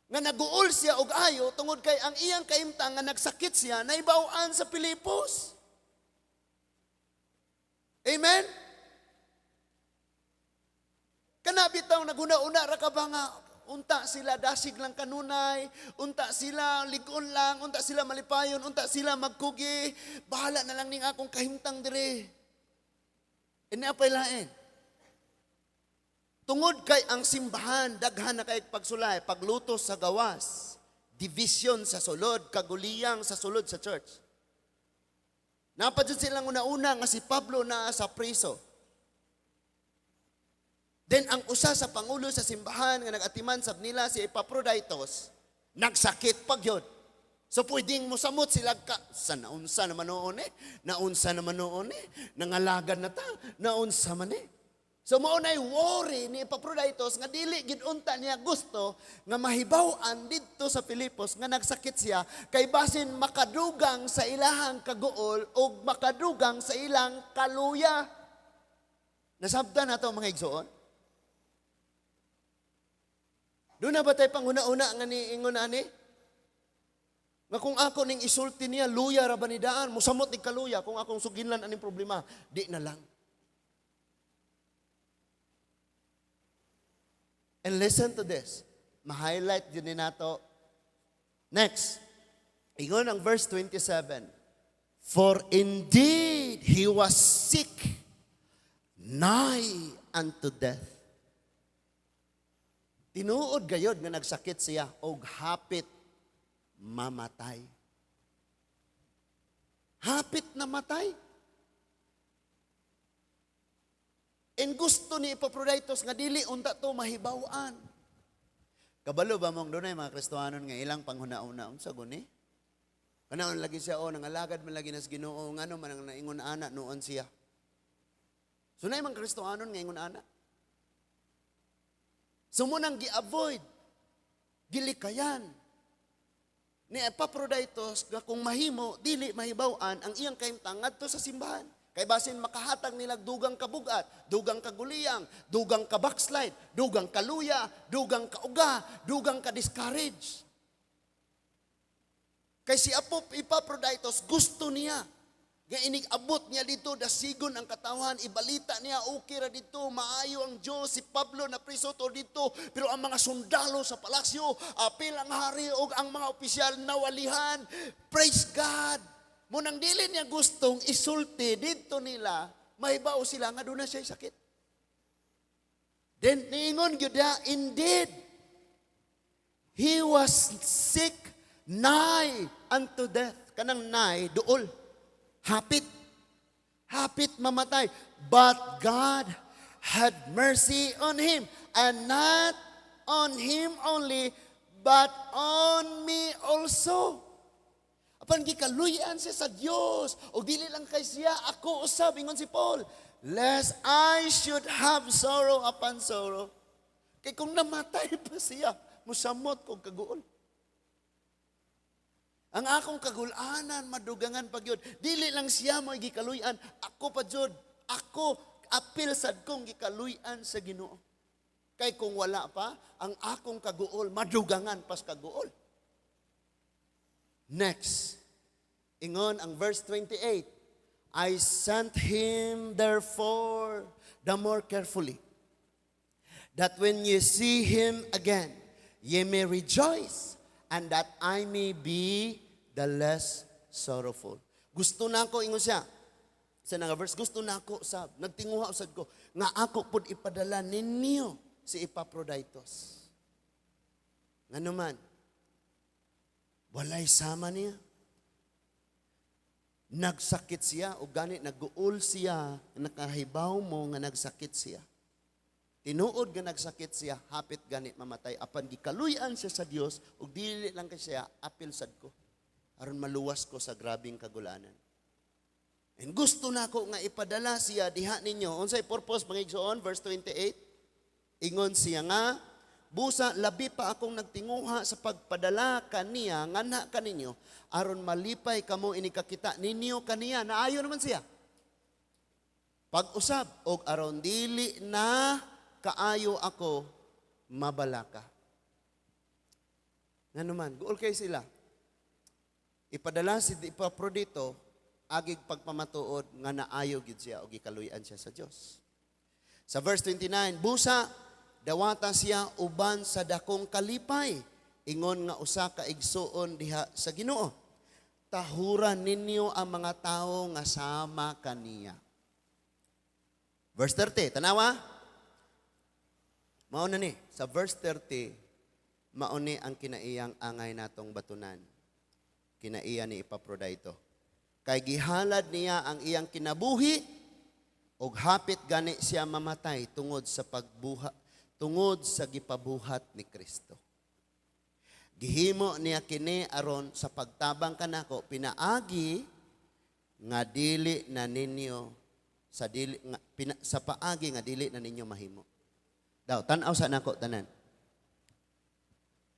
Nga naguol siya og ayo tungod kay ang iyang kahimtang nga nagsakit siya naibaw-an sa Pilipos. Amen? Kana bitaw naguna-una ra ka ba nga unta sila dasig lang kanunay, unta sila ligon lang, unta sila malipayon, unta sila magkugi, bahala na lang ning akong kahimtang dire. Ini apay lain. Tungod kay ang simbahan, daghan na kay pagsulay, paglutos sa gawas, division sa sulod, kaguliyang sa sulod sa church. Naa pa jud silang una-una nga si Pablo naa sa priso. Then ang usa sa pangulo sa simbahan nga nag-atiman sab nila, si Epaphroditus, nagsakit pag yun. So pwedeng mosamot sila ka, sa naunsa naman noon eh, naunsa naman noon eh, nangalagad na ta, naunsa man eh. So mao nay worry ni Epaphroditus nga dili gid unta niya gusto nga mahibaw-an didto sa Filipos nga nagsakit siya, kay basin makadugang sa ilahang kaguol o makadugang sa ilang kaluya. Nasabtan nato, mga igsoon? Doon na ba tayo panghuna-una nga ni ingon ani? Nga kung ako ning isulti niya, luya ra ba ni daan, musamot ni kaluya kung akong suginlan aning problema, di na lang. And listen to this. Ma-highlight din ni nato. Next. Ingon ang verse 27. For indeed he was sick, nigh unto death. Tinuod gayod nga nagsakit siya og hapit mamatay. Hapit na matay. And gusto ni Epaphroditus nga dili unta to mahibaw-an. Kabalo ba mong dunay mga Kristohanon nga ilang panghuna-una unsa guni? Kanaon lagi siya, oh, nangalagad man lagi nas Ginoo, ngano man ang naingon ana noon siya. So nay mga Kristohanon nga ingon ana. So mo nang gi-avoid, gilikayan ni Epaphroditus nga kung mahimo dili mahibaw-an ang iyang kahimtang ngadto sa simbahan. Kay basin makahatag nila dugang kabugat, dugang kaguliyang, dugang ka-backslide, dugang kaluya, dugang kauga, dugang ka-discourage. Kay si Apo Epaphroditus gusto niya nga inig-abot niya dito, dasigon ang katawan, ibalita niya, okay ra dito, maayo ang Diyos, si Pablo na priso to dito, pero ang mga sundalo sa palasyo, apil ang hari og ang mga opisyal nawalihan. Praise God! Munang dili niya gustong isulti dito nila, mahibaw sila nga doon na siya sakit. Then niingon gyud diha, indeed, he was sick nigh unto death. Kanang nigh, duol. Hapit. Hapit mamatay. But God had mercy on him. And not on him only, but on me also. Apan gikaluyan siya sa Dios. O dili lang kay siya, ako usab, ingon si Paul. Lest I should have sorrow upon sorrow. Kay kung namatay pa siya, musamot kog kaguol. Ang akong kagulanan, madugangan pa gyud. Dili lang siya mo gikaluyan, ako pa jud. Ako, apil sad kong gikaluyan sa Ginoo. Kay kung wala pa, ang akong kaguol, madugangan pas kaguol. Next, ingon ang verse 28, "I sent him therefore the more carefully, that when you see him again, ye may rejoice, and that I may be the less sorrowful." Gusto na ako, ingon siya, sa nga verse, gusto na ako sab, nagtinguha usad ko, nga ako pud ipadala ninyo si Epaphroditus. Ngano man, walay sama niya. Nagsakit siya o gani nagguol siya, nakahibaw mo nga nagsakit siya. Tinuod nga nagsakit siya, hapit gani mamatay apan gikaluy-an siya sa Dios ug dili lang kay siya, apil sad ko aron maluwas ko sa grabing kagulanan. And gusto na ako nga ipadala siya diha ninyo. Unsay purpose, mga igsoon? Verse 28. Ingon siya nga, "Busa labi pa akong nagtinguha sa pagpadala kaniya nganha kaninyo aron malipay kamo inikakita ninyo kaniya." Naayo naman siya. Pag-usab og aron dili na kaayo ako mabalaka. Ngano man, guol kay sila. Ipadala si Epaprodito agig pagpamatuod nga naayo gid siya og gikaluy-an siya sa Dios. Sa verse 29, "Busa dawata siya uban sa dakong kalipay, ingon nga usa ka igsuon diha sa Ginoo. Tahuran ninyo ang mga tawo nga sama kaniya." Verse 30, tanawa. Mao na ni, sa verse 30, mao ni ang kinaiyang angay natong batunan. Kinaiya ni Epaprodito. Kay gihalad niya ang iyang kinabuhi ug hapit gani siya mamatay tungod sa pagbuha tungod sa gipabuhat ni Kristo. Gihimo niya kini aron sa pagtabang kanako pinaagi nga dili na ninyo sa dili nga, sa paagi nga dili na ninyo mahimo. Daw tan-aw sa nako tanan.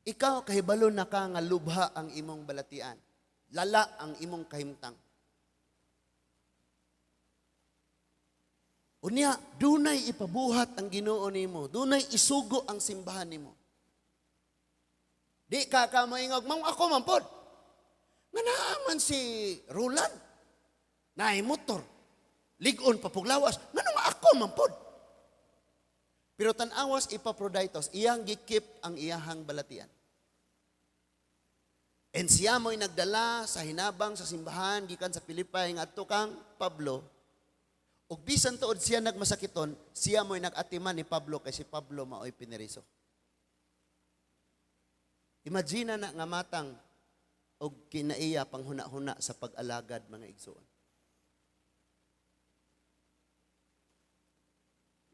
Ikaw, kahibalo na ka nga lubha ang imong balatian. Lala ang imong kahimtang. Unya, dunay ipabuhat ang Ginoo nimo, dunay isugo ang simbahan nimo. Di ka ka maingog, "Mang ako man pod. Nga naaman si Roland, naay motor, lig-on pa puglawas, ngano nga ako man pod?" Pero tan-awas Epaphroditus, iyang gikip ang iyahang balatian. And siya mo'y nagdala sa hinabang sa simbahan gikan sa Pilipay ngadto kang Pablo. Ug bisan tuod siya nagmasakiton, siya mo'y nag-atiman ni Pablo kay si Pablo mao'y pineriso. Imagine na nga matang og kinaiya panghuna-huna sa pag-alagad, mga igsoon.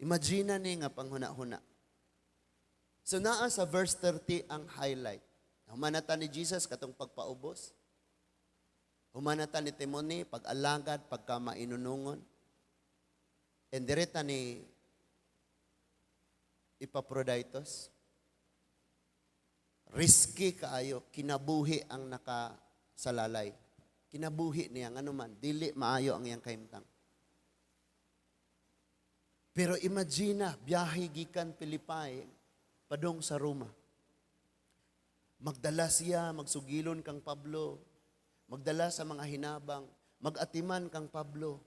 Imagine ni nga panghuna-huna. So naa sa verse 30 ang highlight. Humanatan ni Jesus katong pagpaubos. Humanatan ni Timony pag-alagad, pagkamainunungon. And direta ni Epaphroditus, risky kaayo, kinabuhi ang nakasalalay. Kinabuhi niya, ngano man, dili maayo ang iyang kahimtang. Pero imagine na, biyahe gikan Pilipay, padung sa Roma. Magdala siya, magsugilon kang Pablo, magdala sa mga hinabang, magatiman kang Pablo.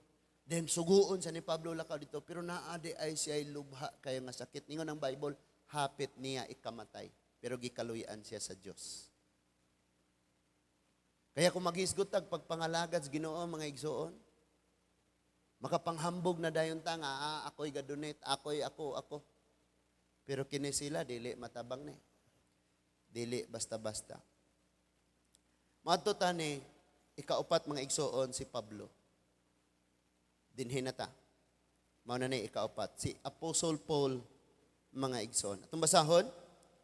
Then suguon sa ni Pablo lakaw dito, pero naa di ay siya lubha kayo nga sakit. Ningon ang Bible, hapit niya ikamatay, pero gikaluyan siya sa Dios. Kaya kung maghisgot tag pagpangalagad sa Ginoo, mga igsoon, makapanghambog na dayon ta nga, ako'y gadonate, ako'y ako, ako. Pero kini sila dili matabang ni. Dili basta-basta. Moadto ta ni ikaupat, mga igsoon, si Pablo. Dinhi na ta. Mao na ni ikaupat si Apostle Paul, mga igsoon. Atong basahon,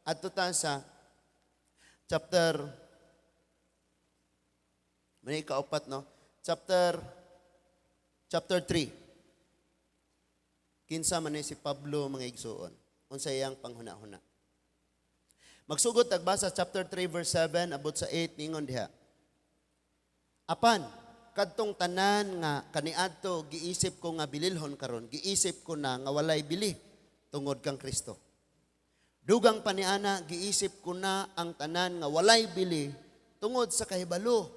adto ta sa chapter, mao ni ikaupat, no? Chapter 3. Kinsa man ni si Pablo, mga igsoon? Unsa iyang panghuna-huna? Magsugod tagbasa chapter 3 verse 7 abot sa 8. Ningon diha: "Apan kadtong tanan nga kaniadto giisip ko nga bililhon, karon giisip ko na nga walay bili tungod kang Kristo. Dugang pa niana, giisip ko na ang tanan nga walay bili tungod sa kahibalo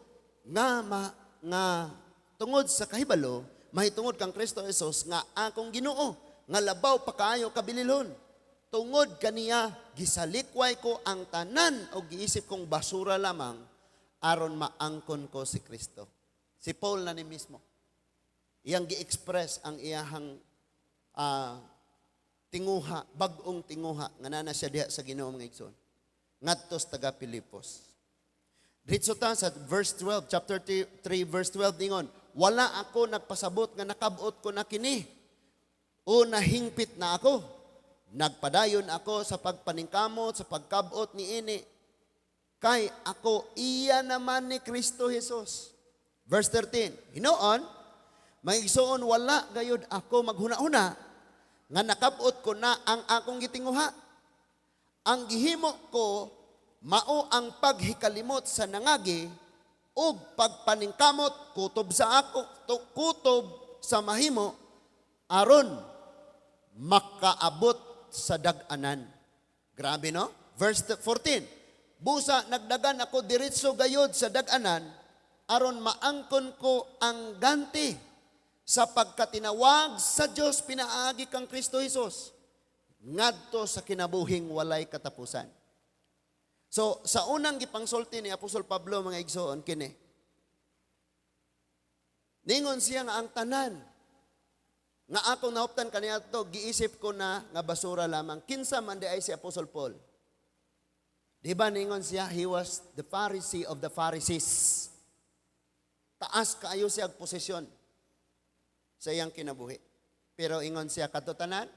nga ma, nga tungod sa kahibalo mahitungod kang Kristo Jesus nga akong Ginoo, nga labaw pa kaayo kabililhon. Tungod kaniya gisalikway ko ang tanan o giisip kong basura lamang aron maangkon ko si Kristo." Si Paul na ni mismo. Iyang gi-express ang iyahang tinguha, bag-ong tinguha nga nana siya diha sa Ginoo, mga igsoon. Ngadto sa taga Pilipos. Diretso ta sa verse 12, chapter 3 verse 12, ningon, "Wala ako nagpasabot nga nakabot ko na kini o nahingpit na ako. Nagpadayon ako sa pagpaningkamot, sa pagkabot niini. Kay ako iya naman ni Kristo Jesus." Verse 13, "Hinuon, mga igsoon, wala gayud ako maghuna-huna nga nakabot ko na ang akong gitinguha. Ang gihimo ko mao ang paghikalimot sa nangagi ug pagpaningkamot kutob sa ako to, kutob sa mahimo aron makaabot sa dag-anan." Grabe, no? Verse 14. "Busa nagdagan ako diretso gayod sa dag-anan aron maangkon ko ang ganti sa pagkatinawag sa Dios pinaagi kang Kristo Jesus ngadto sa kinabuhing walay katapusan." So, sa unang gipangsulti ni Apostol Pablo, mga igsoon, kini. Ningon siya nga ang tanan nga akong nahuptan kaniadto giisip ko na nga basura lamang. Kinsa man di ay si Apostol Paul? Di ba ningon siya, he was the Pharisee of the Pharisees. Taas kaayo siya og posisyon sa iyang kinabuhi. Pero ingon siya, "Kadto tanan,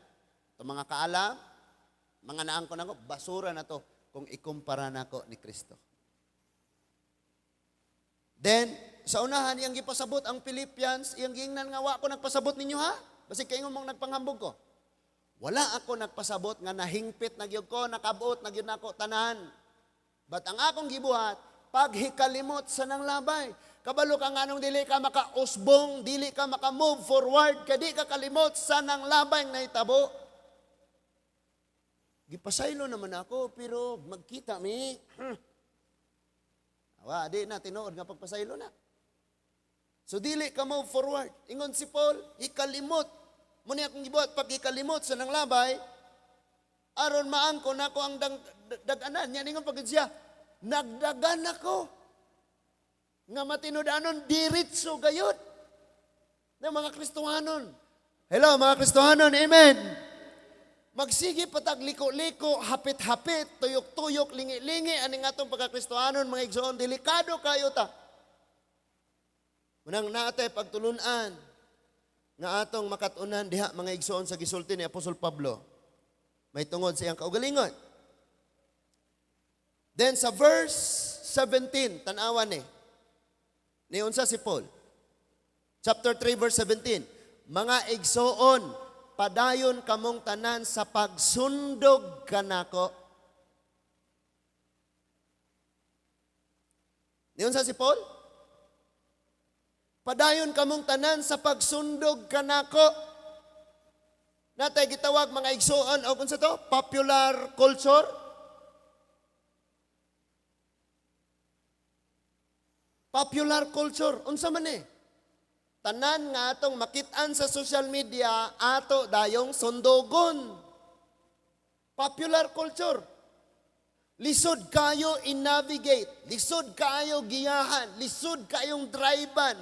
ito mga kaalam, mga naangkon ako, basura na to kung ikumpara nako ni Kristo." Then, sa unahan, iyang gipasabot ang Philippians, iyang giingnan nga wa ko nagpasabot ninyo ha. Basig kaingon mong nagpanghambog ko. "Wala ako nagpasabot nga nahingpit na gyud ko, nakabot na gyud nako tanan. But ang akong gibuhat, paghikalimot sa nang labay." Kabalo ka nganong dili ka makausbong, dili ka maka-move forward, kay di ka kalimot sa nang labay nga nahitabo. "Gipasaylo naman ako, pero magkita mi. Awa, di na tinuod nga pagpasaylo na. So dili ka move forward. Ingon si Paul, "Hikalimot. Mao ni akong gibuhat, pag hikalimot sa nang labay, aron maangkon nako ang dag-anan." Yan ingon pagid siya, "Nagdagan ako nga matinud-anon diretso gayud." Ng mga Kristohanon. Hello, mga Kristohanon, amen. Magsige pa tag liko-liko, hapit-hapit, tuyok-tuyok, lingi-lingi, aning atong pagkakristohanon, mga igsoon, delikado kayo ta. Munang naatay pagtulunan nga atong makatunan diha, mga igsoon, sa gisulti ni Apostol Pablo. May tungod sa iyang kaugalingon. Then sa verse 17, tanawan ni. Niunsa si Paul? Chapter 3 verse 17. "Mga igsoon, padayon kamong tanan sa pagsundog kanako." Niunsa si Paul? "Padayon kamong tanan sa pagsundog kanako." Natay gitawag, mga igsoon, o kung sa to, popular culture. Popular culture, unsa man eh? Tanan nga atong makit-an sa social media, ato dayong sundugon. Popular culture. Lisod kayo i-navigate, lisod kayo giyahan, lisod kayong drivean,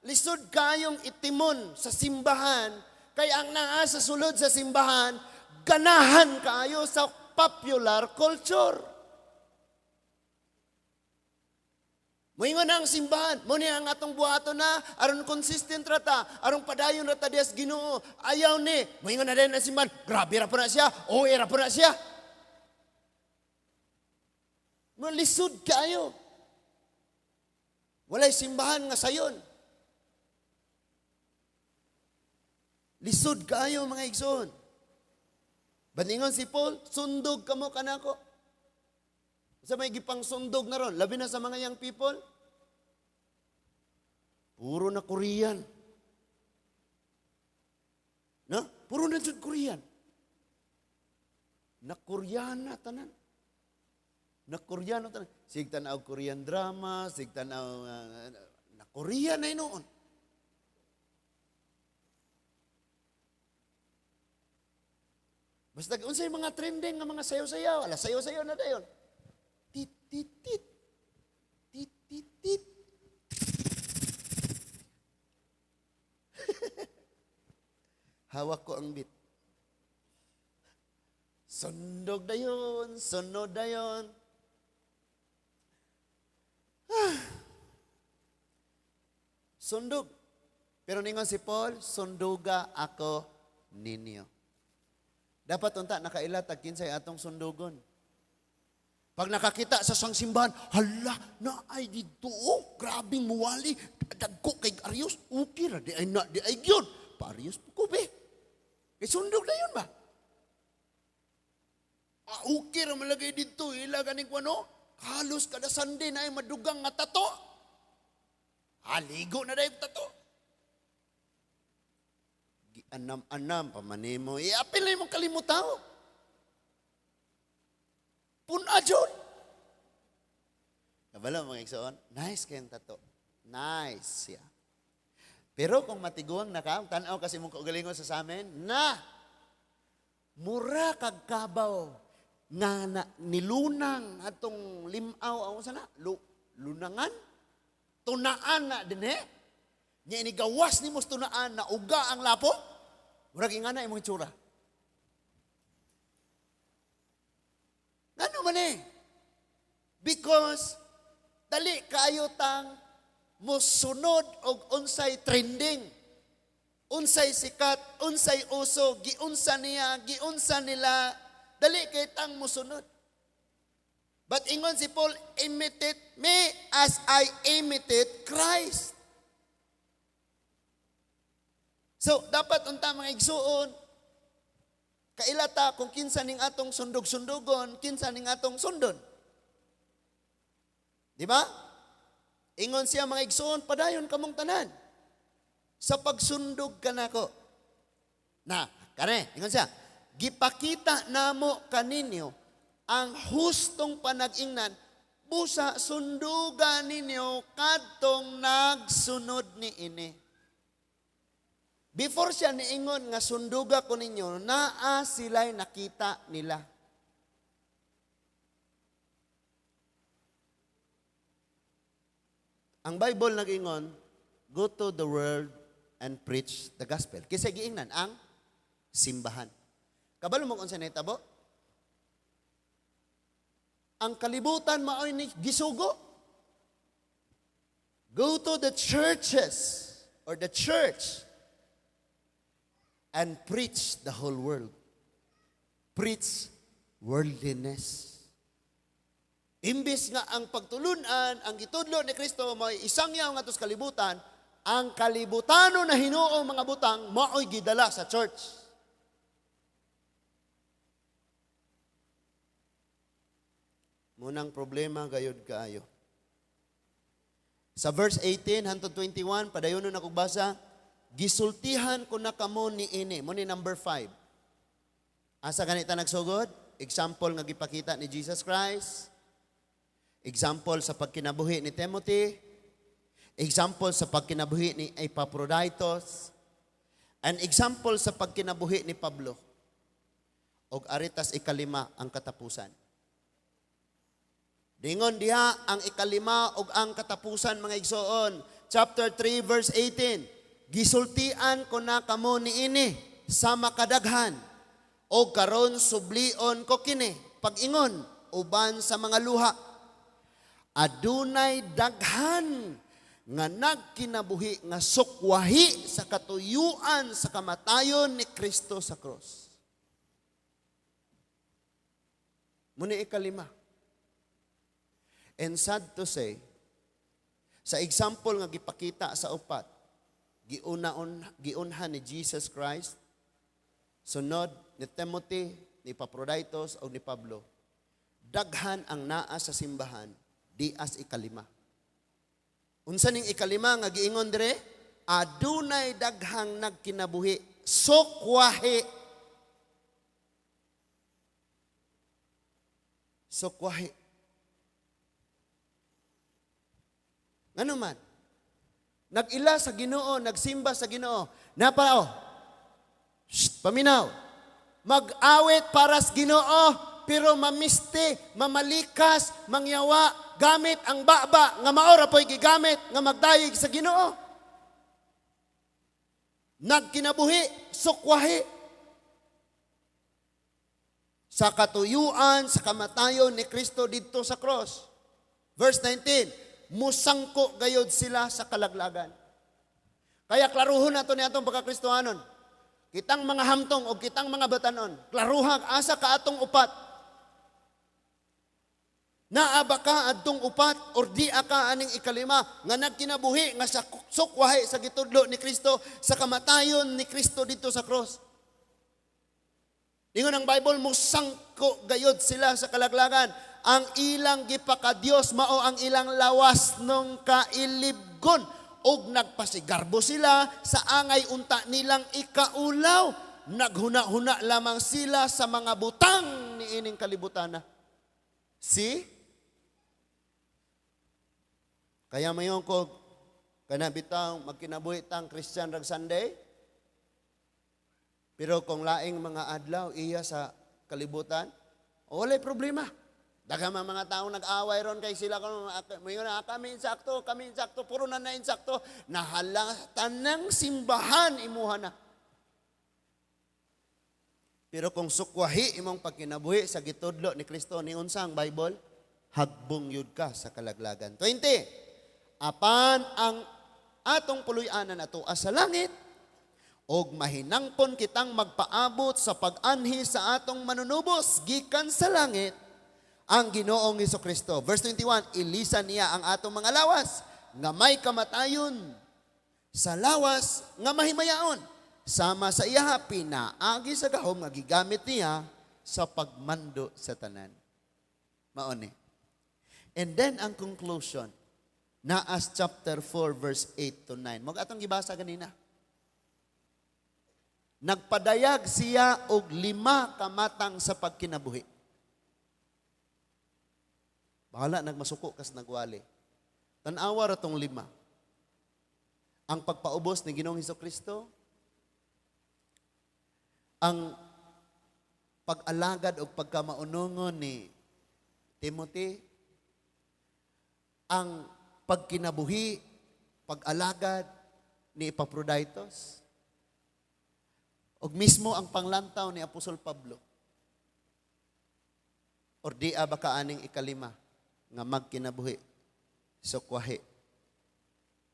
lisod kayong itimon sa simbahan, kay ang naa sa sulod sa simbahan, ganahan kaayo sa popular culture. Moingon ang simbahan, mo ni ang atong buhaton na aron consistent ra ta, aron padayon ra ta diha sa Ginoo. Ayaw ni, moingon na din ang simbahan, grabe ra po na siya, OA ra po na siya. Malisod kaayo. Walay simbahan nga sayon. Lisod kaayo, mga igsoon. Baningon si Paul, "Sundog kamo kanako." Sa may gipang sundog na ron, labi na sa mga young people, puro na Korean. No? Puro na jud Korean. Na Koreana tanan. Na Koreano tanan. Sig tan-aw Korean drama, sig tan-aw na Korean na noon. Basta unsay mga trending nga mga sayaw-sayaw, ala, sayaw-sayaw na dayon. Tit tit tit. Tit tit tit. Hawak ko ang beat. Sundog dayon, sunod dayon. Ah. Sundog. Pero ningon si Paul, "Sunduga ako ninyo." Dapat unta nakaila tag kinsay atong sundugon. Pag nakakita sa sang simbahan, "Hala, na ay dito, oh, grabing muwali, dagko kay Arius, okay ra, di ay na, di ay gyud. Paarius po ko, be." Kay sundog na yun ba? "Ah, okay ra malagay dito, ila ganing kwano, halos kada Sunday na ay madugang nga tato. Aligo na dahil tato." Anam-anam pa man nimo, iapil na imong kalimutaw. Puna jud. Kabalo, mga igsoon, nice kayong tato. Nice siya. Pero kung matiguang na ka, tanaw kasi mong kaugalingon sa amin, na mura kag kabaw nga na, nilunang atong limaw, ang sana, lunangan, tunaan na din eh. Nya inigawas nimo sa tunaan na uga ang lapo, murag ingana imong itsura. Ngano man eh? Because dali kaayo tang mosunod og unsay trending. Unsay sikat, unsay uso, giunsa niya, giunsa nila, dali kay tang mosunod. But ingon si Paul, "Imitate me as I imitate Christ." So, dapat unta, mga igsuon, kaila ta kung kinsa ning atong sundog-sundugon, kinsa ning atong sundon. Di ba? Ingon siya, mga igsuon, "Padayon kamong tanan sa pagsundog kanako." Na, kare, ingon siya, "Gipakita namo kaninyo ang hustong panag-ingnan, busa sunduga ninyo kadtong nagsunod ni ini." Before siya niingon nga "Sunduga ko ninyo," naa sila'y nakita nila. Ang Bible nag-ingon, "Go to the world and preach the gospel." Kinsa giingnan? Ang simbahan. Kabalo mo kung unsa nahitabo? Ang kalibutan mao'y ni gisugo. Go to the churches or the church and preach the whole world. Preach worldliness. Imbis nga ang pagtulunan, ang gitudlo ni Kristo may isangyaw ngadto sa kalibutan, ang kalibutano na hinuong mga butang mao'y gidala sa church. Munang problema gayod kaayo. Sa verse 18 hangtod 21, padayon na kog basa, "Gisultihan ko na kamo ni ini." Mo ni number 5. Asa ganita nagsugod? Example nga gipakita ni Jesus Christ. Example sa pagkinabuhi ni Timothy. Example sa pagkinabuhi ni Epaphroditus. And example sa pagkinabuhi ni Pablo. Og aritas ikalima, ang katapusan. Dingon diha ang ikalima og ang katapusan, mga igsoon. Chapter 3 verse 18. "Gisultian ko na kamo niini sa makadaghan. O karon sublion ko kini pag-ingon uban sa mga luha. Adunay daghan nga nagkinabuhi nga sukwahi sa katuyuan sa kamatayon ni Kristo sa cross. Muna ikalima. And sad to say, sa example nga gipakita sa upat, giunhan ni Jesus Christ, sunod ni Timothy, ni Epaphroditus o ni Pablo, daghan ang naa sa simbahan, dias ikalima. Unsa ning ikalima nga giingon dire? Adunay daghang nagkinabuhi, sukwahi. Sukwahi. Ngano man? Nag-ila sa Ginoo, nagsimba sa Ginoo. Napao. Shh, paminaw. Mag-awit para sa Ginoo, pero mamisti, mamalikas, mangyawa, gamit ang baba nga maora po'y gigamit nga magdayeg sa Ginoo. Nagkinabuhi, sukwahi. Sa katuyuan, sa kamatayon ni Kristo didto sa cross. Verse 19, musangko gayod sila sa kalaglagan. Kaya klaruhon nato ni atong pagkakristohanon. Kitang mga hamtong o kitang mga batanon, klaruha asa ka atong upat. Naa ba ka adtong upat or di ka aning ikalima nga nagkinabuhi nga sa sukwahi sa gitudlo ni Kristo sa kamatayon ni Kristo didto sa cross. Ingon ang Bible, musangko gayod sila sa kalaglagan. Ang ilang gipakadiyos mao ang ilang lawas nung kailibgon. Og nagpasigarbo sila sa angay unta nilang ikaulaw. Naghuna-huna lamang sila sa mga butang niining kalibutan. See? Kaya mayon ko, kana bitaw magkinabuhi tang Christian rag Sunday. Pero kung laing mga adlaw iya sa kalibutan, walay problema. Daghang mga tao nag-away ron kay sila kung mayon na kami insakto, puro na na insakto, nahala tanang simbahan imuha na. Pero kung sukwahi imong pagkinabuhi sa gitudlo ni Kristo ni unsa ang Bible, hagbong yud ka sa kalaglagan. 20. Apan ang atong puloy-anan ato sa langit, og mahinangpon kitang magpaabot sa pag-anhi sa atong manunubos gikan sa langit, ang Ginoong Hesukristo. Verse 21, ilisan niya ang atong mga lawas nga may kamatayon sa lawas nga mahimayaon. Sama sa iyaha, pinaagi sa gahom nga gigamit niya sa pagmando sa tanan. Mao ni. And then ang conclusion, naas chapter 4 verse 8 to 9. Mag atong gibasa ganina. Nagpadayag siya og 5 kamatang sa pagkinabuhi. Bahala nagmasuko kas nagwali. Tan-awa ra tong 5. Ang pagpaubos ni Ginoong Hesukristo, ang pag-alagad o pagkamaunongon ni Timothy, ang pagkinabuhi, pag-alagad ni Epaphroditus, og mismo ang panglantaw ni Apostol Pablo. Or di ba ka aning ikalima nga magkinabuhi, sukwahi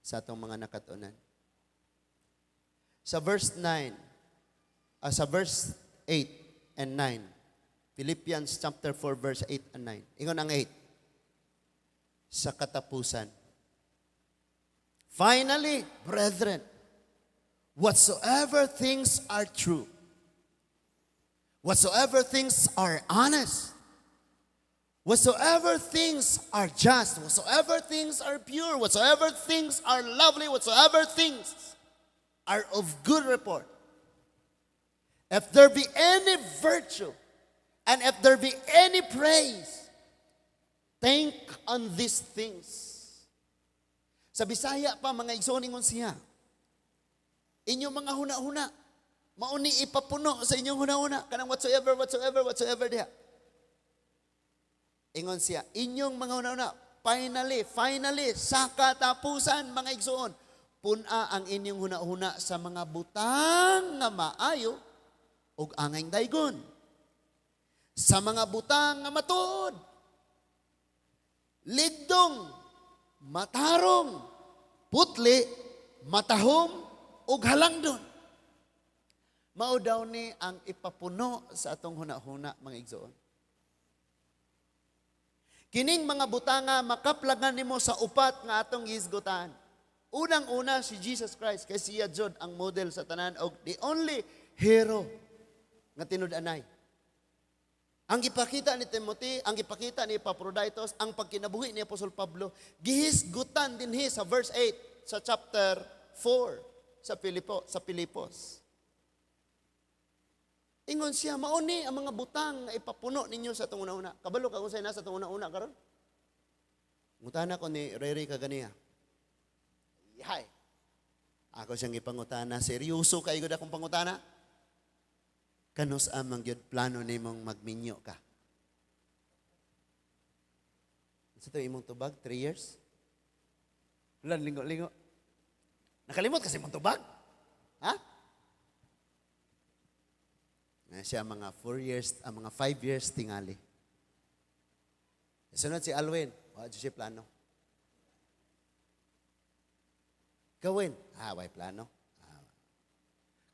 sa atong mga nakatunan. Sa verse 9, sa verse 8 and 9, Philippians chapter 4 verse 8 and 9. Ingon ang 8. Sa katapusan. Finally, brethren, whatsoever things are true, whatsoever things are honest, whatsoever things are just, whatsoever things are pure, whatsoever things are lovely, whatsoever things are of good report, if there be any virtue, and if there be any praise, think on these things. Sa Bisaya pa, mga igsoon, ingon siya, inyong mga huna-huna, mauni ipapuno sa inyong huna-huna, kanang whatsoever, whatsoever, whatsoever diha. Ingon siya, inyong mga huna-huna, finally, finally, sa katapusan, mga igsoon, puna ang inyong huna-huna sa mga butang nga maayo, Ug angayng daygon. Sa mga butang nga matuod, ligdong, matarong, putli, matahom, ug halangdon. Mao daw ni ang ipapuno sa atong huna-huna, mga igsoon. Kining mga butanga makaplagan nimo sa upat nga atong gihisgutan. Unang-una si Jesus Christ kay siya jud ang model sa tanan og the only hero nga tinud-anay. Ang gipakita ni Timothy, ang gipakita ni Epaphroditus, ang pagkinabuhi ni Apostol Pablo, gihisgutan dinhi sa verse 8 sa chapter 4 sa Pilipos. Ingon siya, mao ni ang mga butang nga ipapuno ninyo sa atong una-una. Kabalo ka kung sa'yo nasa atong una-una karon? Ngutana ko ni Rere kaganiya. Hay. Ako siyang ipangutana, seryoso kay gud akong pangutana. Kanus amang gyud plano nimong magminyo ka? Sa to imong tubag, 3 years? Lan lingo-lingo. Nakalimot kasi imong tubag? Ha? Na siya mga 4 years, ang mga 5 years tingali. Sunod si Alwin, wa siya plano. Gawin, way plano.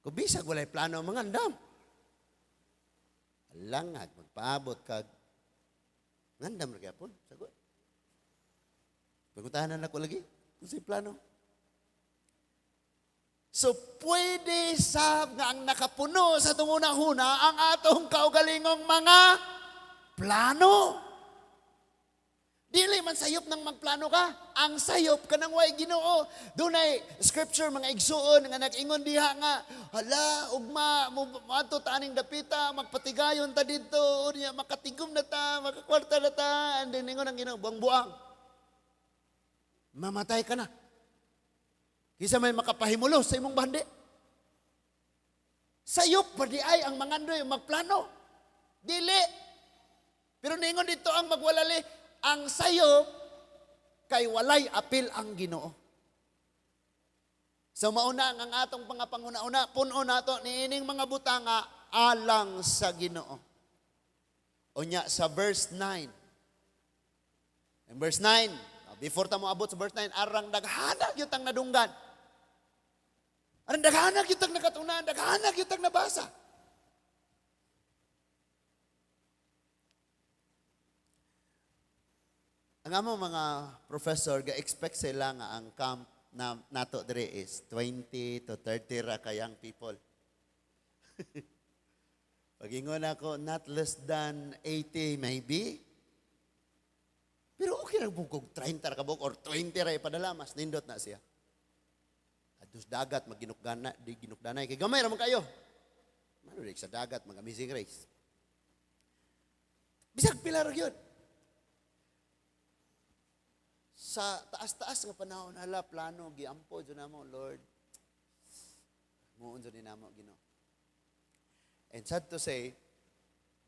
Kung bisag walay plano, mga andam. Langag, magpaabot kag ngandam ra gyapon, sagot. Pagutahanan ako lagi, kung sa'y plano. So, pwede sab nga ang nakapuno sa atong una-huna ang atong kaugalingong mga plano. Dili man sayop nang magplano ka, ang sayop ka nang way Ginoo. Dunay scripture mga igsuon nga nag-ingon diha nga, hala, ugma, moadto ta aning dapita, magpatigayon ta didto, unya makatigom na ta, makakwarta na ta, and then ingon ang Ginoo, buang-buang. Mamatay ka na. Kisa may makapahimulos sa imong bandi. Sayop pa di ay ang mangandoy magplano. Dili. Pero ningon dito ang magwalali, ang sayop kay walay apil ang Ginoo. So mauna ang atong mga panguna-una, puno nato niining mga butanga alang sa Ginoo. Unya sa verse 9. In verse 9, before ta moabot sa verse 9, arang daghanag gyud tang nadunggan. Arang daghanag gyud tang nakatunan, daghanag gyud tang nabasa. Ang among mga professor ga-expect sila nga ang camp na nato diri is 20 to 30 ra ka young people. Pag-ingon ako, not less than 80 maybe. Pero okay ra bugog 30 ra ka buok or 20 ra ipadala, mas nindot na siya. Adus dagat maginukgana, di ginukdanay kay gamay ra man kayo. Mano sa dagat mag Amazing Race. Bisag pila ra gyud. Sa taas-taas nga panahon, hala, plano, giampo, dyan namo, Lord. Muon dyan namo, Ginoo. And sad to say,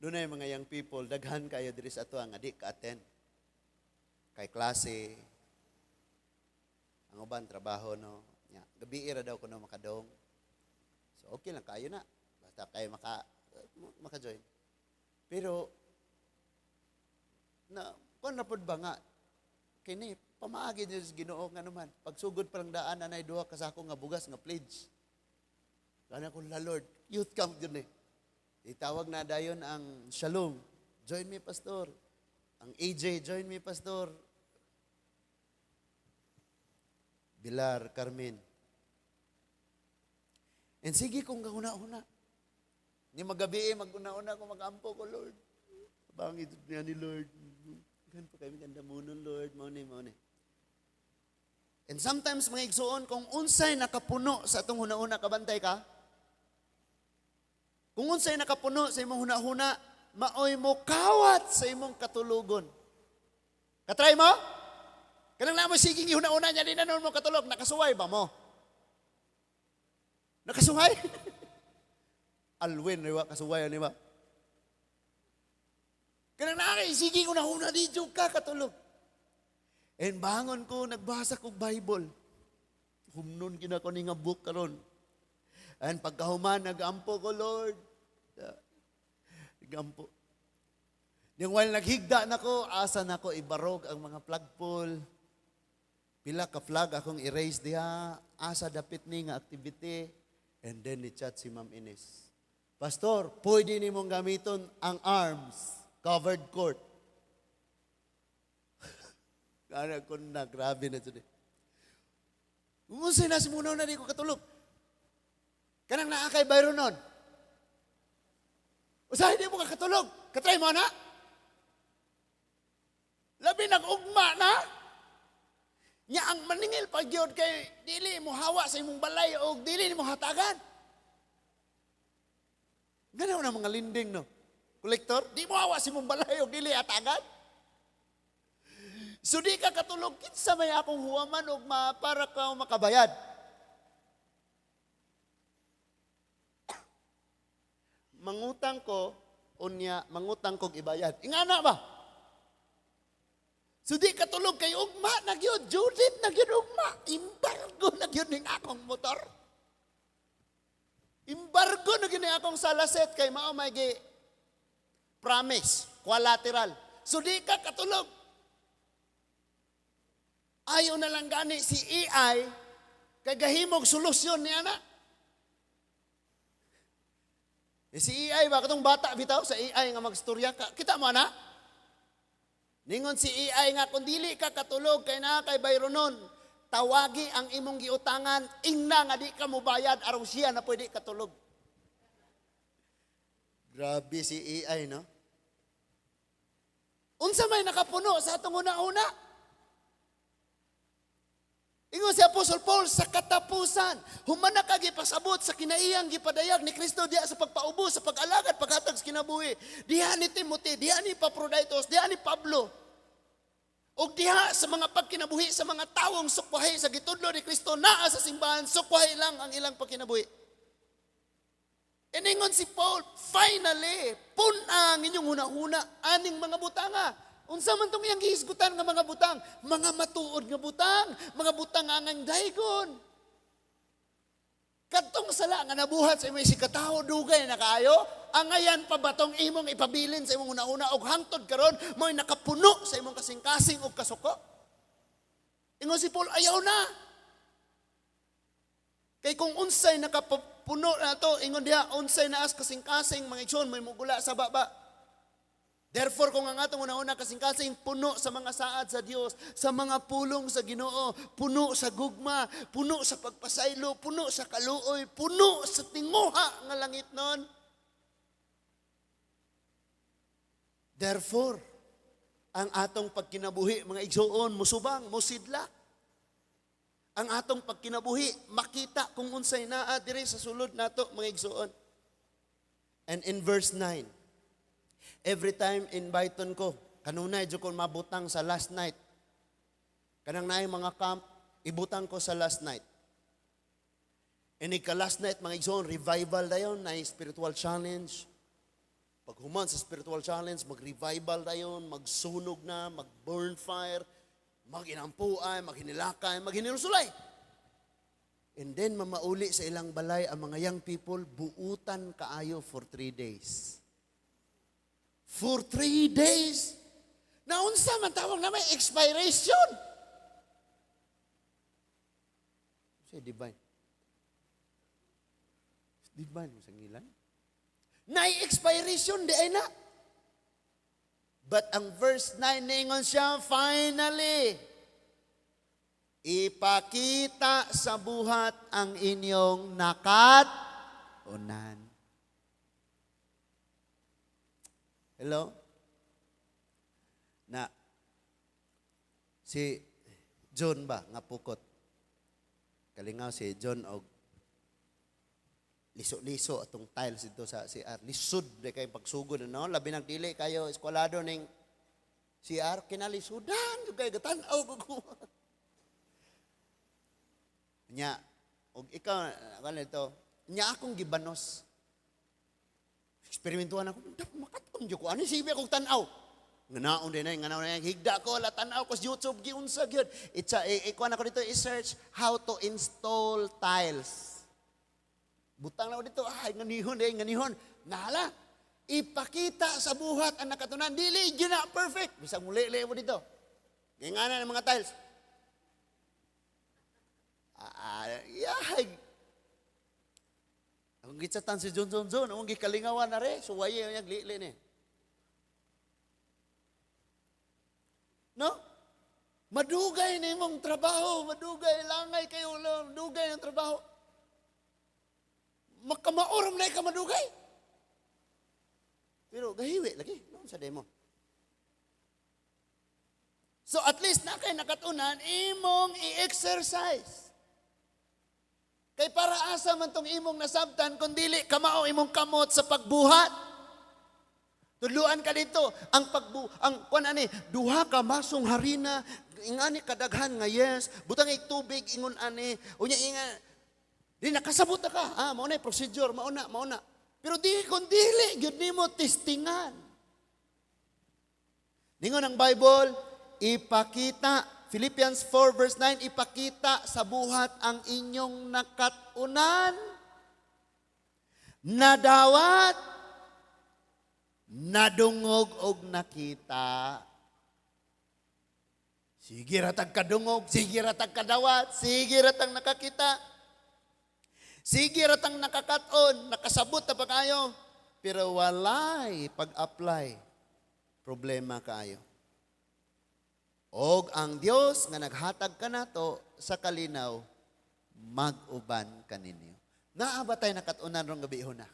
dunay mga young people, daghan kayo diri sa ato nga di ka-attend. Kay klase, ang uban trabaho, no. Ya, gabi ra daw kuno makadong. So okay lang kayo na. Basta kayo maka-join. Pero na kuan na pud ba nga kini pamaagi niyo sa Ginoo nga naman. Pagsugod pa lang daan anay duha ka sako nga bugas nga pledge. Kana ko la Lord, youth camp jud ni. Itawag na dayon ang Shalom. Join me, pastor. Ang AJ, join me, pastor. Bilar, Carmen. And sige kung gahuna-huna. Ni magabi, maguna-una ko, mag-ampo ko, Lord. Bangit niya ni Lord. Gan pa kami ganda mo nun, Lord. Mauni, mauni. And sometimes, mga igsuon, kung unsay nakapuno sa atong huna-huna, kabantay ka? Kung unsay nakapuno sa imong huna-huna, maoy mo kawat sa imong katulugon. Katry mo? Kanang na mo siging ihuna-huna niya, di na noon mo katulog. Nakasuway ba mo? Nakasuway? Alwin, riwa, kasuway, ano ba? Kanang na kay siging una-huna, di jud ka katulog. And bangon ko, nagbasa kog Bible. Humnon kina ko ni nga book karon. And pagkahuman, nag-ampo ko, Lord. Gampo. Yung while naghigda na ko, asa na ko ibarog ang mga flagpole. Pila ka flag akong erase diha, asa dapit ni nga activity. And then ni chat si Ma'am Ines. "Pastor, pwede nimong gamiton ang arms, covered court." Kana ko na, grabe na jud. Unsay na simunaw na di ko katulog. Kanang naa kay Byron nun. Usahay di mo ka katulog. Katry mo na. Labi nag-ugma na. Nya ang maningil pa gyud kay dili mo hawa sa imong balay o dili nimo hatagan. Ganaw na mga lending, no? Collector, di mo hawa sa imong balay o dili hatagan. So di ka katulog, kinsa may akong huwaman og ma, para ka makabayad. Mangutang ko, unya, mangutang kog ibayad. Ingana ba? So di katulog kay ugma na gyud, Judith na gyud ugma, embargo na gyud ning akong motor. Embargo na gyud ning akong salaset kay mao may gi promise, collateral. So di ka katulog. Ayo na lang gani si AI kay gahimog solusyon niya na. Eh, si AI ba katong bata bitaw sa AI nga magstorya ka. Kita mo na? Ningon si AI nga kung dili ka katulog kay naa kay Byronon, tawagi ang imong giutangan, ingna nga di ka mobayad aron siya na pwede katulog. Grabe si AI, no? Unsa may nakapuno sa atong una-una? Ingon si Apostle Paul, sa katapusan, human na ka gipasabot sa kinaiyang gipadayag ni Kristo diha sa pagpaubos, sa pag-alagad, paghatag sa kinabuhi. Diha ni Timothy, diha ni Epaphroditus, diha ni Pablo. Og diha sa mga pagkinabuhi sa mga tawong sukwahi sa gitudlo ni Kristo naa sa simbahan, sukwahi lang ang ilang pagkinabuhi. Iningon si Paul, finally, pun-a ang inyong hunahuna aning mga butanga. Unsa man tong iyang gihisgutan nga mga butang? Mga matuod nga butang, mga butang nga angang daygon. Kadtong sala nga nabuhat sa imong isigkatawo dugay na kaayo, angayan pa ba tong imong ipabilin sa imong hunahuna og hangtod karon mo'y nakapuno sa imong kasing-kasing og kasuko? Ingon si Paul, ayaw na. Kay kung unsay nakapuno na to, ingon diha, unsay naas kasing-kasing, mga igsoon, may mugula sa baba. Therefore, kung ang atong una-una kasing-kasing puno sa mga saad sa Dios, sa mga pulong sa Ginoo, puno sa gugma, puno sa pagpasaylo, puno sa kaluoy, puno sa tinguha nga langit nun. Therefore, ang atong pagkinabuhi, mga igsoon, musubang, musidlak. Ang atong pagkinabuhi, makita kung unsay naa diri sa sulod nato, mga igsoon. And in verse 9, every time inviteon ko, kanunay jud ko mabutang sa last night. Kanang naay mga camp, ibutang ko sa last night. And ika last night, mga igsoon, revival dayon, na spiritual challenge. Pag human sa spiritual challenge, mag-revival dayon, magsunog na, mag-burn fire, maginampuay, maghinilakay, maghinilusulay. And then mamauli sa ilang balay ang mga young people, buutan kaayo for 3 days. For 3 days? Naunsa man tawag na may expiration. Say divine. Divine mo sa ngilan. Nay expiration di ay na. But ang verse 9 ningon siya, finally, ipakita sa buhat ang inyong nakat-unan. Hello? Na, si John ba, nga pukot? Kalingaw si John og liso-liso atong tiles dito sa CR. Lisod di kay pagsugod, no? Labi nang dili kayo eskwalado ning CR, kinalisudan jud kay gatan-aw ko. Nya, og ikaw ano ito, nya akong gibanos. Eksperimentuhan ako, makaton jud ko ani sige akong tan-aw. Nganaon din ay, nganaon din ay, higda ko, la tan-aw ko sa YouTube, giunsa gyud. Itsa, ikuan ako dito, i-search how to install tiles. Butang na ako dito, ay, nganihon, ay, nganihon. Nahala. Ipakita sa buhat ang nakatunan. Dili gyud na perfect. Bisag muli mo dito. Ngana ng mga tiles. Ah, yeah. Akong gitsatan si John John John, akong gikalingawan na re, suwaye niya lili ni. No? Madugay na imong trabaho, madugay langay kayo, madugay ng trabaho. Makamaorom na ka madugay. Pero gahiwi lagi, noon sa demo. So at least na kay nakatunan, imong i-exercise. Kay para asa man tong imong nasabtan, kung dili kamao imong kamot sa pagbuhat. Tudluan ka dito, ang pagbu ang kuan ani, duha ka masong harina, ingani kadaghan nga yes, butang ig tubig ingon ani, unya inga di nakasabot na ka. Ah, mao na procedure, mao na, mao na. Pero di kung dili gyud nimo testingan. Ningon ang Bible, ipakita, Philippians 4 verse 9, ipakita sa buhat ang inyong nakatunan, nadawat, nadungog og nakita. Sige ratag kadungog, sige ratag kadawat, sige ratag nakakita. Sige ratang nakakaton, nakasabot na pa kayo. Pero walay pag-apply, problema kaayo. Og ang Dios nga naghatag kanato sa kalinaw, mag-uban kaninyo. Naa ba tay nakatunan rong gabi na?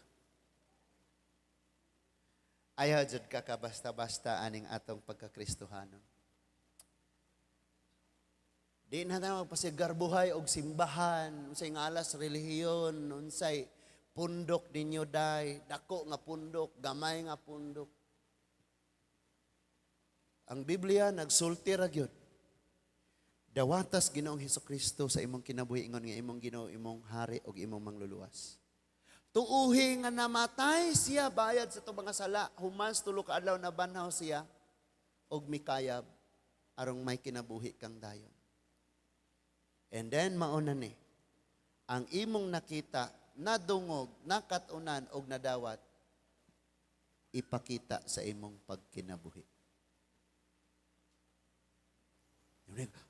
Ayaw jud ka ka basta-basta aning atong pagkakristohanon. Di na ta magpasigarbuhay og simbahan, unsay ngalas relihiyon, unsay pundok ninyo day, dako nga pundok, gamay nga pundok. Ang Biblia nagsulti ra gyud. Dawatas Ginoong Hesukristo sa imong kinabuhi ingon nga imong Ginoo, imong hari ug imong mangluluwas. Tuuhi nga namatay siya bayad sa itong mga sala, human 3 ka adlaw nabanhaw siya og mikayab arong may kinabuhi kang dayon. And then mauna ni, ang imong nakita, nadungog, nakatunan og nadawat, ipakita sa imong pagkinabuhi.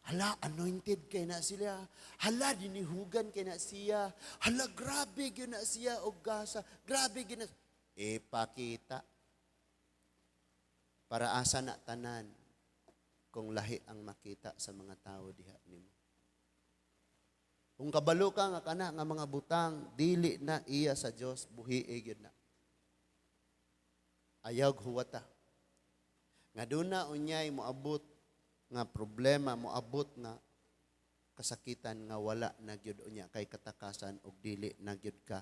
Hala, anointed kay na sila. Hala, dinihugan kay na siya. Hala, grabe gyud na siya og gasa. Grabe gyud na. Ipakita. Para asa na tanan kung lahi ang makita sa mga tao diha nimo. Kung kabalo ka nga kana nga mga butang dili na iya sa Dios, buhi gyud na. Ayaw huwata. Nga duna unyay moabot nga problema, moabot nga kasakitan nga wala na gyud unya kay katakasan og dili na gyud ka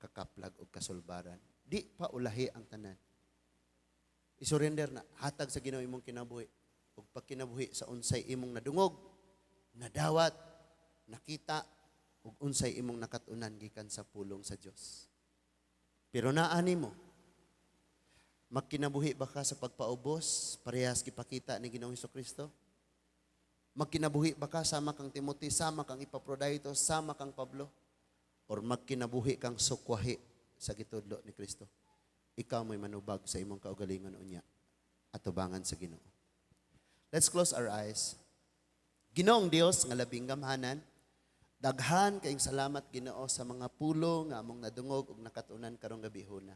kakaplag og kasulbaran. Di pa ulahi ang tanan. I-surrender na, hatag sa Ginoo imong kinabuhi. Ug pagkinabuhi sa unsay imong nadungog, nadawat, nakita, ug unsay imong nakatunan gikan sa pulong sa Dios. Pero naani mo, magkinabuhi ba ka sa pagpaubos, parehas gipakita ni Ginoong Hesukristo? Magkinabuhi ba ka sama kang Timothy, sama kang Epaprodito, sama kang Pablo? Or magkinabuhi kang sukwahi sa gitudlo ni Kristo? Ikaw mo'y manubag sa imong kaugalingon unya atubangan sa Ginoo. Let's close our eyes. Ginoong Dios nga labing gamhanan, daghan kayong salamat Ginoo sa mga pulong nga among nadungog ug nakatunan karong gabihona.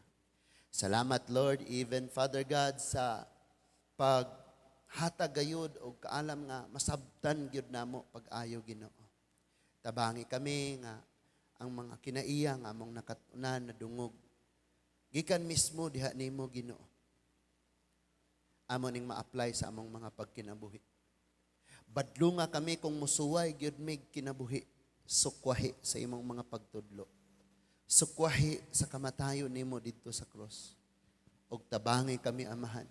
Salamat Lord, even Father God sa paghatag gayud og kaalam nga masabtan gyud namo pag-ayo Ginoo. Tabangi kami nga ang mga kinaiya nga among nakatunan nadungog gikan mismo diha nimo Ginoo. Amo ning ma-apply sa among mga pagkinabuhi. Badlunga kami kung musuway gyud mig kinabuhi, sukwahi sa imong mga pagtudlo. Sukwahi sa kamatayon nimo didto sa cross. Og tabangi kami Amahan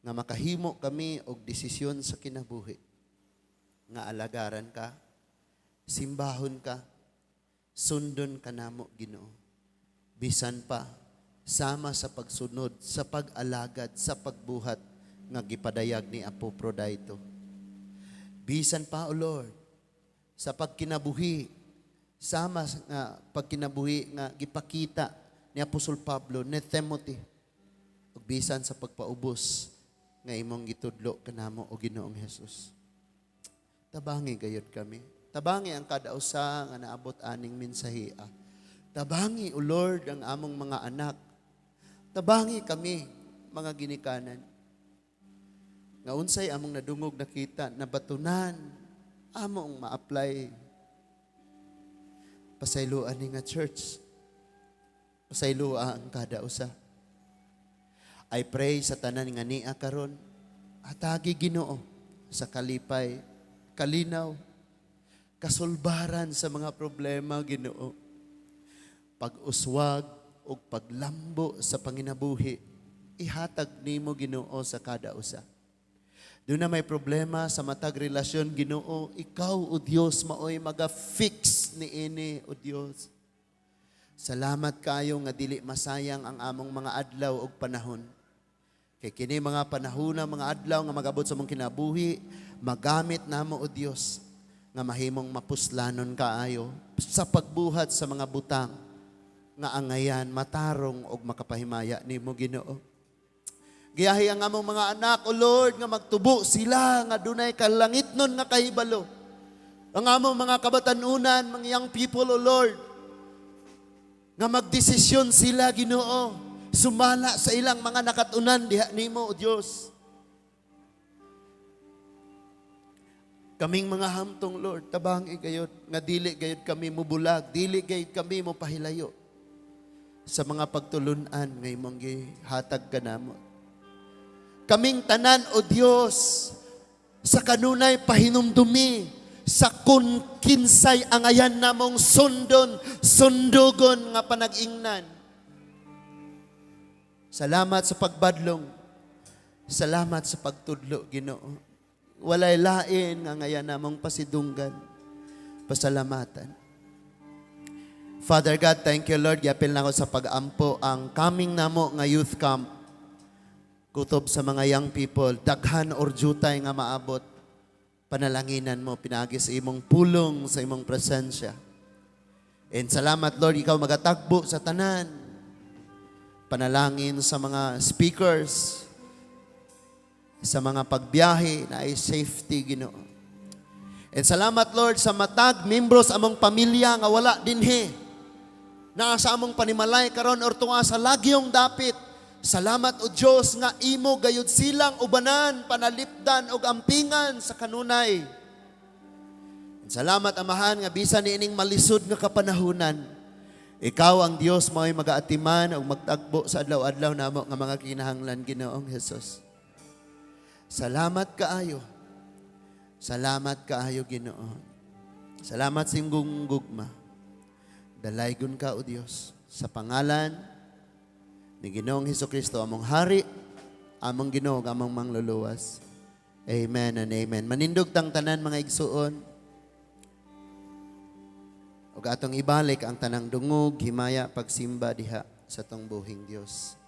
nga makahimo kami og desisyon sa kinabuhi nga alagaran ka, simbahon ka, sundon ka namo Ginoo. Bisan pa sama sa pagsunod, sa pag-alagad, sa pagbuhat nga gipadayag ni Epaprodito. Bisan pa, O Lord, sa pagkinabuhi, sama nga pagkinabuhi nga gipakita ni Apostol Pablo, ni Timothy, ug bisan sa pagpaubos nga imong gitudlo kanamo, o Ginoong Jesus. Tabangi gayud kami. Tabangi ang kada usa nga naabot aning mensahea. Tabangi, O Lord, ang among mga anak. Tabangi kami, mga ginikanan. Nga unsay among nadungog, nakita, nabatunan, among ma-apply. Pasayloa ni nga church. Pasayloa ang kada usa. I pray sa tanan nga nia karon, hatagi, Ginoo, sa kalipay, kalinaw, kasulbaran sa mga problema, Ginoo. Pag-uswag ug paglambo sa panginabuhi, ihatag nimo, Ginoo, sa kada usa. Duna may problema sa matag relasyon, Ginoo, ikaw, O Dios, maoy maga-fix niini, O Dios. Salamat kayo nga dili masayang ang among mga adlaw ug panahon. Kay kini mga panahon, mga adlaw nga magabot sa among kinabuhi, magamit namo, O Dios, nga mahimong mapuslanon kaayo sa pagbuhat sa mga butang nga angayan, matarong ug makapahimaya nimo, Ginoo. Giyahi ang among mga anak, O Lord, nga magtubo sila nga dunay kalangitnon nga kahibalo. Ang among mga kabatanunan, mga young people, O Lord, nga magdesisyon sila, Ginoo, sumala sa ilang mga nakatunan diha nimo, O Dios. Kaming mga hamtong, Lord, tabangi gayod nga dili gayod kami mubulag, dili gayod kami mo pahilayo sa mga pagtulunan nga imong gihatag kanamo. Kaming tanan, O Dios, sa kanunay pahinumdumi sa kung kinsay angayan namong sundon, sundugon nga panag-ingnan. Salamat sa pagbadlong. Salamat sa pagtudlo, Ginoo. Walay lain nga angayan namong pasidunggan, pasalamatan. Father God, thank you, Lord. Giapil nako sa pag-ampo ang coming namo nga youth camp. Kutob sa mga young people, daghan or jutay nga maabot. Panalanginan mo, pinaagi sa imong pulong, sa imong presensya. And salamat, Lord, ikaw magatagbo sa tanan. Panalangin sa mga speakers, sa mga pagbiyahe na ay safety, Ginoo. And salamat, Lord, sa matag membros among pamilya nga wala dinhi. Naa sa among panimalay karon or tunga sa lagyong dapit. Salamat, O Dios, nga imo gayud silang ubanan, panalipdan ug ampingan sa kanunay. And salamat, Amahan, nga bisan niining malisod nga kapanahunan, ikaw ang Dios mao'y magaatiman ug magtagbo sa adlaw-adlaw namo nga mga kinahanglan, Ginoong Hesus. Salamat kaayo. Salamat kaayo, Ginoo. Salamat sa imong gugma. Dalaygon ka, O Dios, sa pangalan ni Ginoong Hesus Kristo, among hari, among Ginoo, among mangluluwas. Amen and amen. Manindog tang tanan, mga igsuon. Ug atong ibalik ang tanang dungog, himaya, pagsimba diha sa atong buhing Dios.